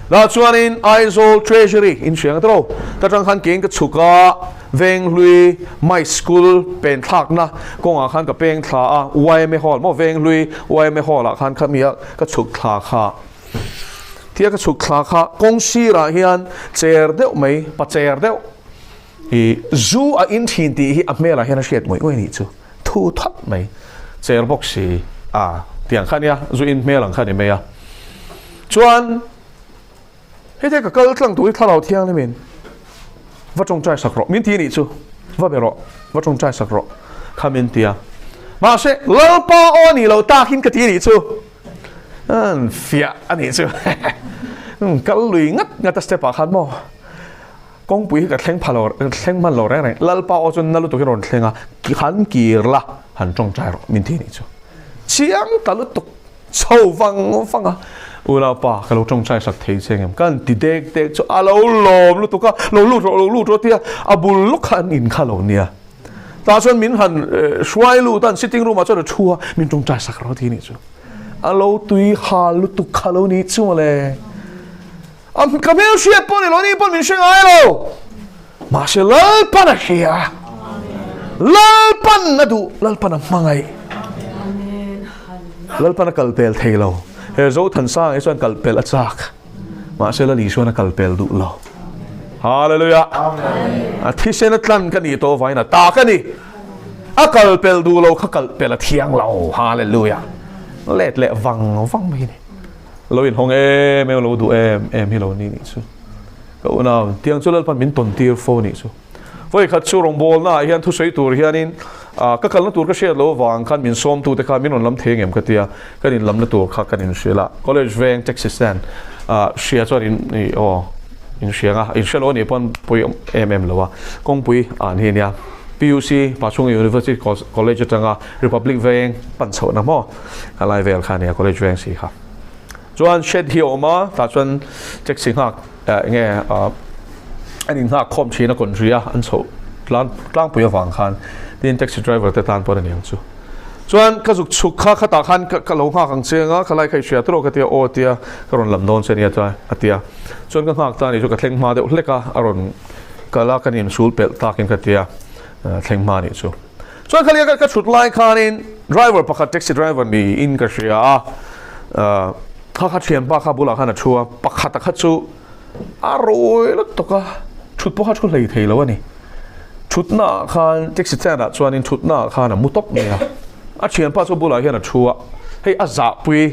Speaker 1: Lah chuanin Aizawl Treasury in hriang ta lo. Ta tang khan kein ka chhuk a, Venghlui Mai School pen thlakna kawngah khan ka peng thla a, YMA Hall maw Venghlui YMA Hall ah khan kha mi a ka chhuk thla kha. Tia ka chhuk thla kha kawng sirah hian chair deuh mai, pa chair deuh i zu a in thin tih hi a hmelah hian a hriat ngawih ngawih a nih chu. Thu that mai chair bawk si a tiang kha nia zu in hmel ang kha ni mai a chuan hete ka kal tlang tur hi thlarau thianghlim in va tawngtai sak rawh min ti nih chu va be rawh va tawngtai sak rawh kha min ti a mahse lalpa aw ni lo takin ka ti nih chu. An fiah a nih chu. Kal lui ngat ngat a step ah khan maw. Kawngpui hi ka thleng pha lo, thleng hman lo reng reng. Lalpa aw chuan na lutuk hi rawn thleng a, han kir la, han tawngtai rawh min ti a nih chu. Chiang ta lutuk chho vang vang a, U Lalpa ka lo tawngtai sak thei che ngem? Ka han ti dek dek chu a lo lawm lutuk a, lo lut rawh, lo lut rawh tia a bul lawk kha an in kha lo nia. Tah chuan min han hruai lut a, an sitting room ah chuan a thu a, min tawngtai sak rawh ti a nih chu. A lo tui hal lutuk kha lo nih chu mawle. A ka hmel hriat pawh ni lo, ani pawh min hre ngai lo. Mahse Lalpan a hria. Lalpan a duh, Lalpan a hmangaih. Lalpan a kal pel thei lo. He Zothansanga hi chuan kal pel a chak. Mahse Lal Isuan a kal pel duh lo. Hallelujah. A thisen a tlan ka nih tawh vain a ta ka ni. A kal pel duh lo kha kal pel a thiang lo. Hallelujah. Let leh vang vang mai ni. Lo inhawng em em, lo duh em em hi lo ni nih chu. Ka unau, tiang chu Lalpan min tawn tir fo nih chu. Vawi khat chu rawngbawlna ah hian thusawi tur hianin ka kalna tur ka hriat loh avang khan min sawmtu te kha min rawn lam thei ngem ka tia, kan inlamna tur kha kan inhrilh a. College veng taxi stand ah hria chuan in i aw inhriang a, inhria lo anih pawn pawi em em lo a. Kawngpui ah an hi ania PUC Pachhunga University College atanga Republic veng pan chhohna maw a lai vel kha ania college veng si kha. Chuan shed hi a awm a, tah chuan taxi nghak eng nge an in nghak khawm thin a kawn ri a an chhoh tlang tlangpui avang khan tin taxi driver te tan pawh a ni ang chu. Chuan ka zuk chhuk kha khatah khan ka lo nghak ang che anga khalai kha i hria tawh ka tia aw tia ka rawn lam dawn che ania chuan a tia. Chuan ka nghak ta a ni chu ka thleng hma deuh hlek a a rawn kal a kan insul pelh takin ka tia thleng hma a nih chu. Chuan khalia ka ka thut lai khanin driver pakhat taxi driver niin ka hria a, kha kha thianpa kha bulah khan a thu a, pakhata kha chu a rawi lutuk a, thut pawh kha thu hlei thei lo a ni. Thutna ah khan taxi stand ah chuanin thutna ah khan a mu tawp mai a, a thianpa chu bulah hian a thu a, hei a zahpui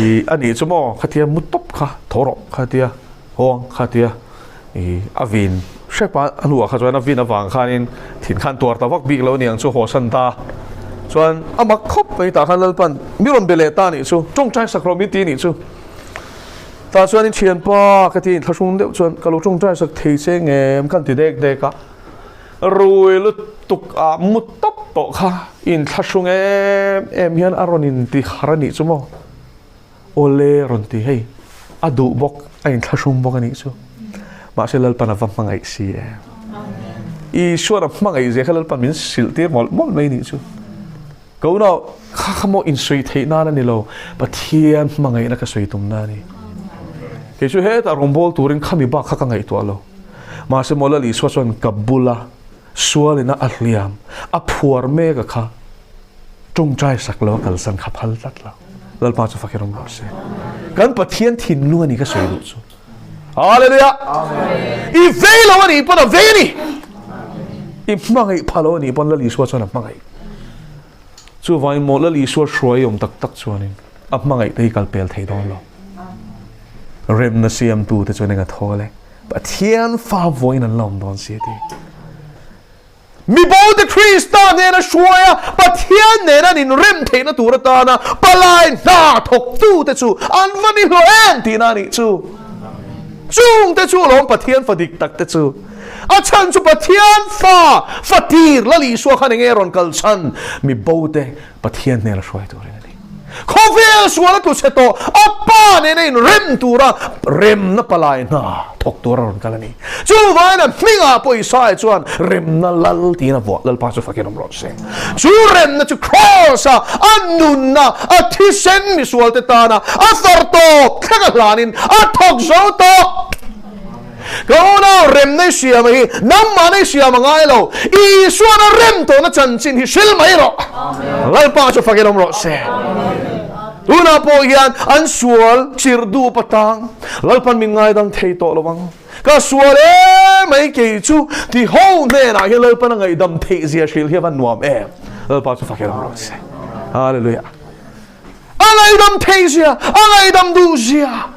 Speaker 1: ih a nih chu maw khatia mu tawp kha thaw rawh khatia hawng khatia. I a vin hrep a, a hnuah kha chuan a vin avang khanin thin khan tuar ta vak bik lo aniang chu haw san ta. Chuan a mak khawp mai tah khan Lalpan mi rawn be leh ta anih chu, tawngtai sak rawh min ti anih chu. Tah chuan in thianpa ka ti inthlahrung deuh chuan ka lo tawngtai sak thei che ngem ka han ti dek dek a. Rui lutuk ah mu tawp tawh kha inthlahrung em em hian a rawn inti har anih chu maw. Awle rawn ti hei, a duh bawk, a inthlahrung bawk a nih chu. Mahse Lalpan a va hmangaih si em. Isuan a hmangaih zia kha Lalpan min hrilh tir mawlh mawlh mai nih chu. Ka unau, kha kha maw insawi theih nan a ni lo, Pathian hmangaihna ka sawi tum na a ni. Kei chu hetah rawngbâwl turin khami bak kha ka ngaihtuah lo. Mahse maw Lal Isua chuan ka bula sualina a hliam, a phuar mek a kha. Tawngtai sak lo a kalsan kha phal tlat lo. Lalpa chu fakin awm rawh se. Kan Pathian thinlung a ni ka sawi duh chu. Hallelujah. I vei lo a nih pawn a vei a ni. I hmangaih pha lo a nih pawn Lal Isua chuan a hmangaih. Chuvangin maw Lal Isua hruai awm tak tak chuanin a hmangaih te hi kal pel thei dawn lo. Remna siamtu te chuan eng a thawl e. Pathian fa vawiin an la awm dawn si a ti. Mibote Krista hnena hruai a, Pathian nena an inrem theihna tur atana palai hna thawktute chu an va ni hlawh em tihna a nih chu. Chungte chu alawm Pathian fa dik takte chu. A chhan chu Pathian fa, fa tir Lal Isua khan enge rawn kal chhan? Mibote Pathian hnena hruai turin a ni. Khawvel sual a tlu chhe tawh, a pa nena inrem tura remna palai hna thawk tura rawn kal a ni. Chuvain a hmingah pawh Isaiah chuan remna lal tiin a vuah, Lalpa chu fakin awm rawh se. Chu remna chu Kraws-a a nunna, a thisen misualte tana a far tawp thleng a hlanin a thawk zo tawh. Ka unau remna i siam hi nangmahna i siam a ngai lo. Isuan a rem tawhna chanchin hi hril mai rawh. Lalpa chu fakin awm rawh se. Tunah pawh hian an sual chirh dup atang Lalpan min ngaidang thei tawh lo ang. Ka sual em mai kei chu ti ho hnenah hian Lalpan a ngaihdam theih zia hril hi a van nuam em. Lalpa chu fakin awm rawh se. Hallelujah. A ngaihdam thei zia, a ngaihdam duh zia,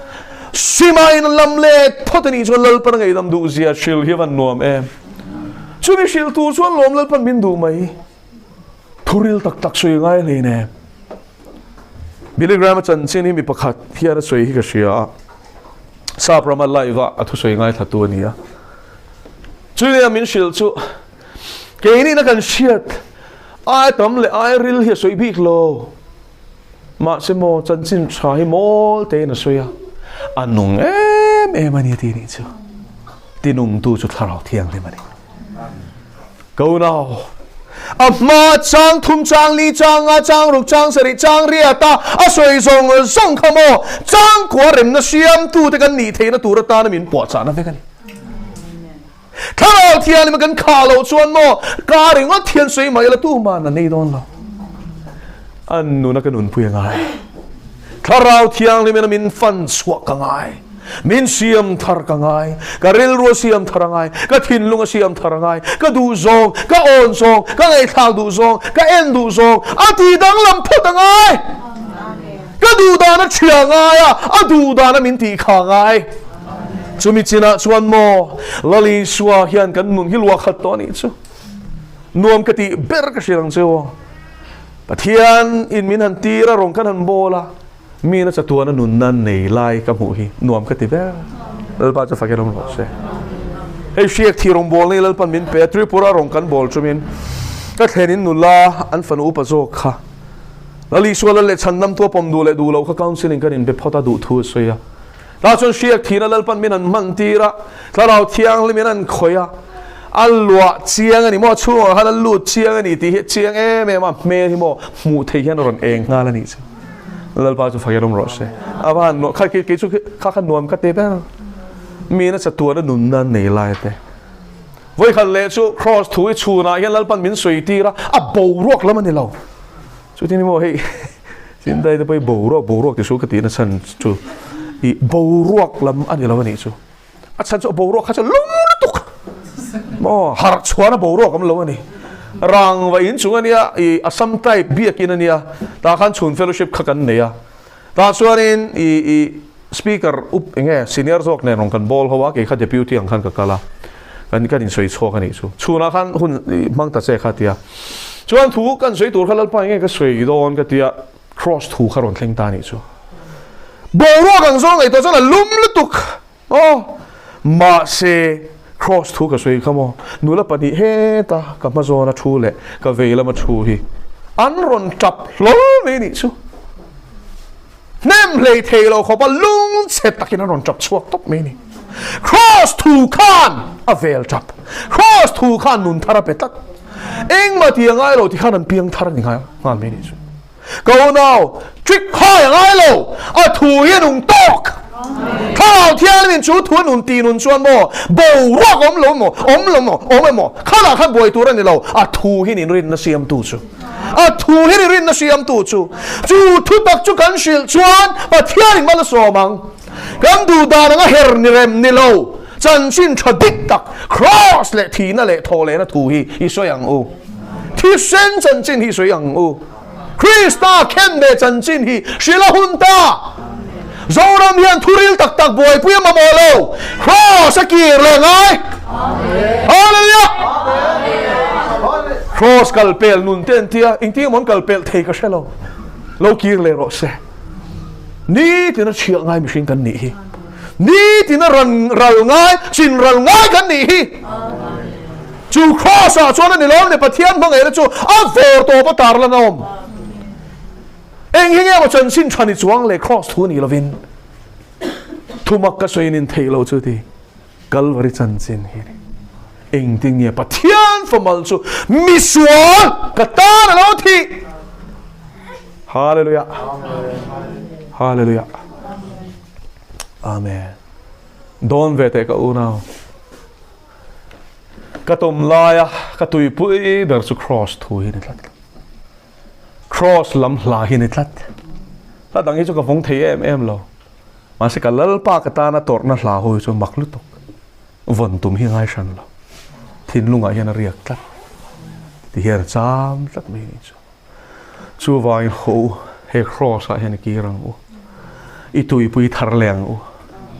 Speaker 1: Simain an lam let phawt a nih chuan Lalpan a ngaihdam duh zia hrilh hi a van nuam em. Chumi hrilh tur chuan lawm Lalpan min duh mai. Thuril tak tak sawi ngai hlei nem. Billy Graham-a chanchin hi mi pakhat hian a sawi hi ka hria a, Sap rama live-a a thusawi ngaithlatu a ni a. Chunia min hrilh chu keini na kan hriat ai tam leh ai ril hi a sawi bik lo. Mahse maw chanchin tha hi mawl tein a sawi a, a nung em em a ni a ti nih chu. Tinungtu chu Thlarau Thianghlim a ni. Ko nau, a hma chang thum chang li chang nga chang ruk chang sarih chang riat a a sawi zawng zawng kha maw changkua remna siamtu te kan nih theihna tur atana min puahchahna vek a ni. Thlarau Thianghlim kan khah loh chuan maw ka ringawt thian sawi mai la tuman a nei dawn lo. An nuna ka nunpui a ngai. Thlarau Thianghlim in a min fan chhuah ka ngai. Min siam thar ka ngai. Ka rilru a siam thar a ngai. Ka thinlung a siam thar a ngai. Ka duh zawng, ka awn zawng, ka ngaihthlak duh zawng, ka en duh zawng a ti danglam phawt a ngai. Ka duh dan a ṭhia ngai a, a duh dan a min tih kha ngai. Chumi chinah chuan maw Lal Isua hian kan nun hi luah khat tawh a nih chu. Nuam ka tih ber ka hrilh ang che aw. Pathian in min han tir a, rawn kan han bawl a, mi na chatuana nunna nei lai ka hmuh hi nuam ka ti ber. Lalpa chu fakin awm rawh se. Hei hriak thi rawngbawlna hi Lalpan min pe a, Tripura rawn kan bawl chumin ka thlen in nula an fanu upa zawk kha Lal Isua lal leh chhandamtu a pawm duh leh duh loh kha counselling kan inbe phawt a duh thu a sawi a. Tah chuan hriak thihna Lalpan min han hman tir a, Thlarau Thianghlimin an khawih a, a luah chiang a ni maw, a chhungah khan a lut chiang a ni tih hi a chiang em em a, hmel hi maw hmuh theih hian a rawn eng nghal a nih chu. Lalpa chu fakin awm rawh se. A va han nuam, kha kei chu kha kha nuam ka ti ber. Mi na chatuan a nunna an nei lai te. Vawikhat leh chu Kraws thu hi chhunah hian Lalpan min sawi tir a, a boruak lam a ni lo. Chutin maw hei Chintai te pawh hi boruak boruak ti su ka tihna chhan chu i boruak lam a ni lo a nih chu. A chhan chu a boruak kha chu lum lutuk maw harh chhuahna boruak awm lo a ni. Rangva in chung a nia i Assam type biakin a nia tah khan chhun fellowship kha kan nei a. Tah chuanin i i speaker up eng nge senior zawk nen rawn kan bawl ho a kei kha deputy ang khan ka kal a kan kan insawi chhuak a nih chu chhunah khan hun i hmang ta che kha tia chuan thu kan sawi tur kha lalpa eng nge ka sawi dawn ka tia cross thu kha rawn thleng ta a nih chu boruak ang zawng ngaihtuah chuan a lum lutuk aw mahse cross thu ka sawi kha maw nula pahnih heta ka hma zawna thu leh ka vei lama thu hi an rawn tap hlawl mai a nih chu. Hnem hlei thei lo khawpa lungchhe takin an rawn tap chhuak tawp mai a ni. Kraws thu khan a vel tap. Kraws thu khan nun thar a pe tlat. Engmah tih a ngai lo ti khan an piang thar a ni nghal mai a nih chu. Ka unau, trick khai a ngai lo, a thu hi a nung tawk. Thlarau Thianghlimin chu thu a nun tih nun chuan maw boruak awm lo maw, awm lo maw, awm emaw, khanah khan buai tur a ni lo, a thu hi nin rinna siamtu chu. A thu hi ni rinna siamtu chu. Chu thutak chu kan hrilh chuan Pathianin mal a sawm ang. Kan duh dan anga her ni rem ni lo, chanchin tha dik tak, Kraws leh thihna leh thawhlehna thu hi i sawi ang u. Thisen chanchin hi i sawi ang u. Krista khenbeh chanchin hi hrilh a hun ta. Zoram hian thuril tak tak buaipui a mamawh lo. Kraws a kir leh ngai. Hallelujah! Kraws kal pel nun te an tia, engtin emaw an kal pel thei ka hre lo. Lo kir leh rawh se. Nitin a chhiah ngai mihring kan nih hi. Nitin a ran ral ngai, chin ral ngai kan nih hi. Chu kraws ah chuan a ni lawm ni Pathian hmangaihna chu a vawr tawp a tar lan a awm. Eng hi nge maw chanchin tha ni chuang leh kraws thu ni lovin thumak ka sawi nin theih lo chu ti Kalvari chanchin hi ni. Engtin nge Pathian famal chu misual ka tan a lo thih. Hallelujah. Hallelujah. Amen. Dawn ve teh ka unau. Ka tum laia ka tuipui ber chu kraws thu hi ni tlat. Kraws lam hla hi ni tlat. Hla dang hi chu ka vawng thei em em lo. Mahse ka Lalpa ka tana tawrhna hla ho hi chu mak lutuk. Vawn tum hi ngai hran lo. Thinlungah hian a riak tlat. Ti hian a cham tlat mai ni chu. Chuvangin haw u, he kraws ah hian i kir ang u. I tuipui thar leh ang u.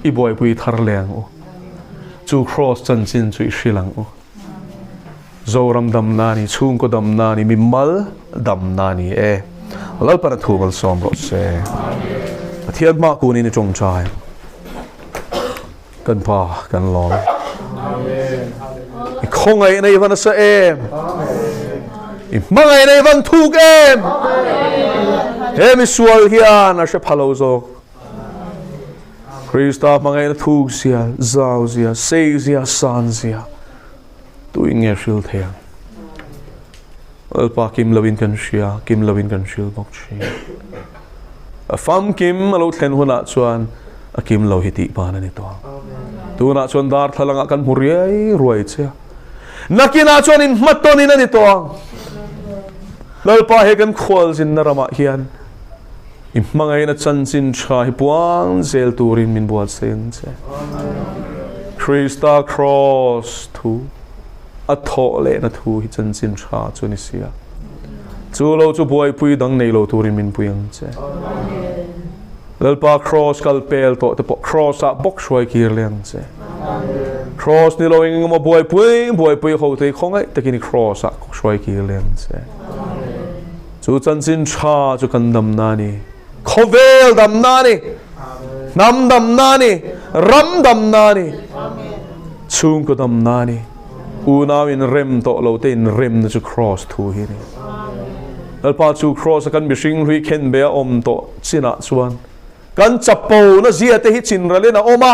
Speaker 1: I buaipui thar leh ang u. Chu kraws chanchin chu i hrilh ang u. Zoram damna a ni, chhungkaw damna a ni, mimal damna a ni e. Lalpan a thu malsawm rawh se. Pathian hma kunin i tawngtai. Kan pa kan lawm. I khawngaih na i van asa em. I hmangaih na i van thuk em. He mi sual hian a hre pha lo zawk. Krista hmangaih na thuk zia, zau zia, sei zia, san zia. Tuin nge hril thei ang? Lalpa kim loin kan hria, kim loin kan hril bawk thin. A famkim a lo thlen hunah chuan a kim lo hi tih ban a ni tawh ang. Tunah chuan darthlalangah kan hmu riai ruai che a. Nakinah chuan inhmatawnin a ni tawh ang. Lalpa he kan khualzinna ramah hian i hmangaihna chanchin tha hi puang zel turin min buatsaih ang che. Krista Kraws thu a thawh lehna thu hi chanchin tha chu ni si a. Chu lo chu buaipui dang nei lo turin min pui ang che. Lalpa Kraws kal pel tawh te pawh Kraws ah bawk hruai kir leh ang che. Kraws ni lo eng emaw buaipui buaipui ho te hi khawngaih takin i Kraws ah hruai kir leh ang che. Chu chanchin tha chu kan damna a ni. Khawvel damna a ni. Hnam damna a ni. Ram damna a ni. Chhungkaw damna a ni. Unau in rem tawh lo te in remna chu Kraws thu hi a ni. Lalpa chu Kraws a kan mihring hlui khen be a awm tawh chinah chuan kan chapo na zia te hi chinralin a awm a,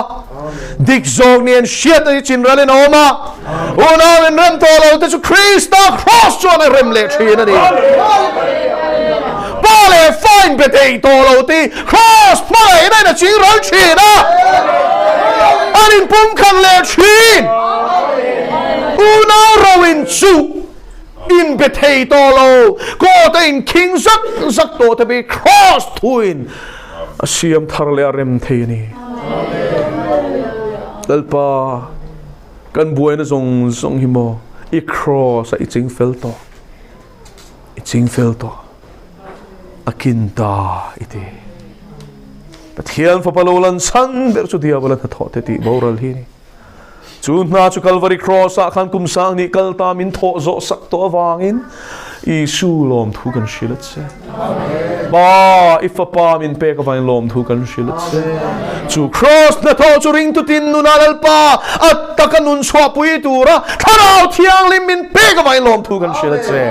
Speaker 1: dik zawk ni an hriat te hi chinralin a awm a, unau in rem tawh lo te chu Krista Kraws chuan a rem leh thin a ni. Pa leh fa in be thei tawh lo te hi Kraws hmangaihna in a chingral thin a, an inpumkhat leh thin. Unau ro in chuh. In be thei tawh lo, court a in khing zak zak tawh te bi cross thuin a siam thar leh a rem thei a ni. Lalpa, kan buaina zawng zawng hi maw i cross a i ching fel tawh, i ching fel tawh, a kin ta i ti. Pathian fapa lo lan chhan ber chu diabola hnathawh te tih boral hi a ni. Chu hna chu Kalvari Kraws-ah khan kum sang nih kal ta min thawh zawh sak tawh avangin Isu lawmthu kan hrilh a che. Pa, i fapa min pek avangin lawmthu kan hrilh a che. Chu Kraws hnathawh chu ringtutin nuna Lalpa a taka nun chhuahpui tura Thlarau Thianghlim min pek avangin lawmthu kan hrilh a che.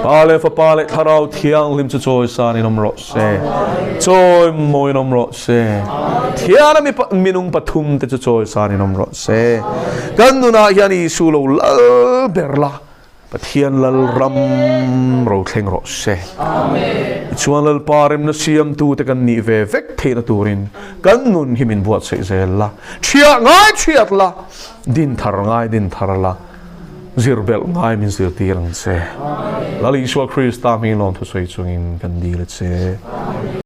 Speaker 1: Pa leh Fapa leh Thlarau Thianghlim chu chawisanin awm rawh se. Chawimawiin awm rawh se. Thiana mi minung pathum te chu chawisan in awm rawh se. Kan nunah hian Isu lo lal ber la, Pathian lal ram ro thleng rawh se. Tichuan Lalpa remna siamtu te kan nih ve vek theihna turin kan nun hi min buatsaih zel la, thiah ngai thiat la, din thar ngai din thar la, zir belh ngai min zirtir ang che. Lal Isua Krista hming lawmthu sawi chungin kan dil a che.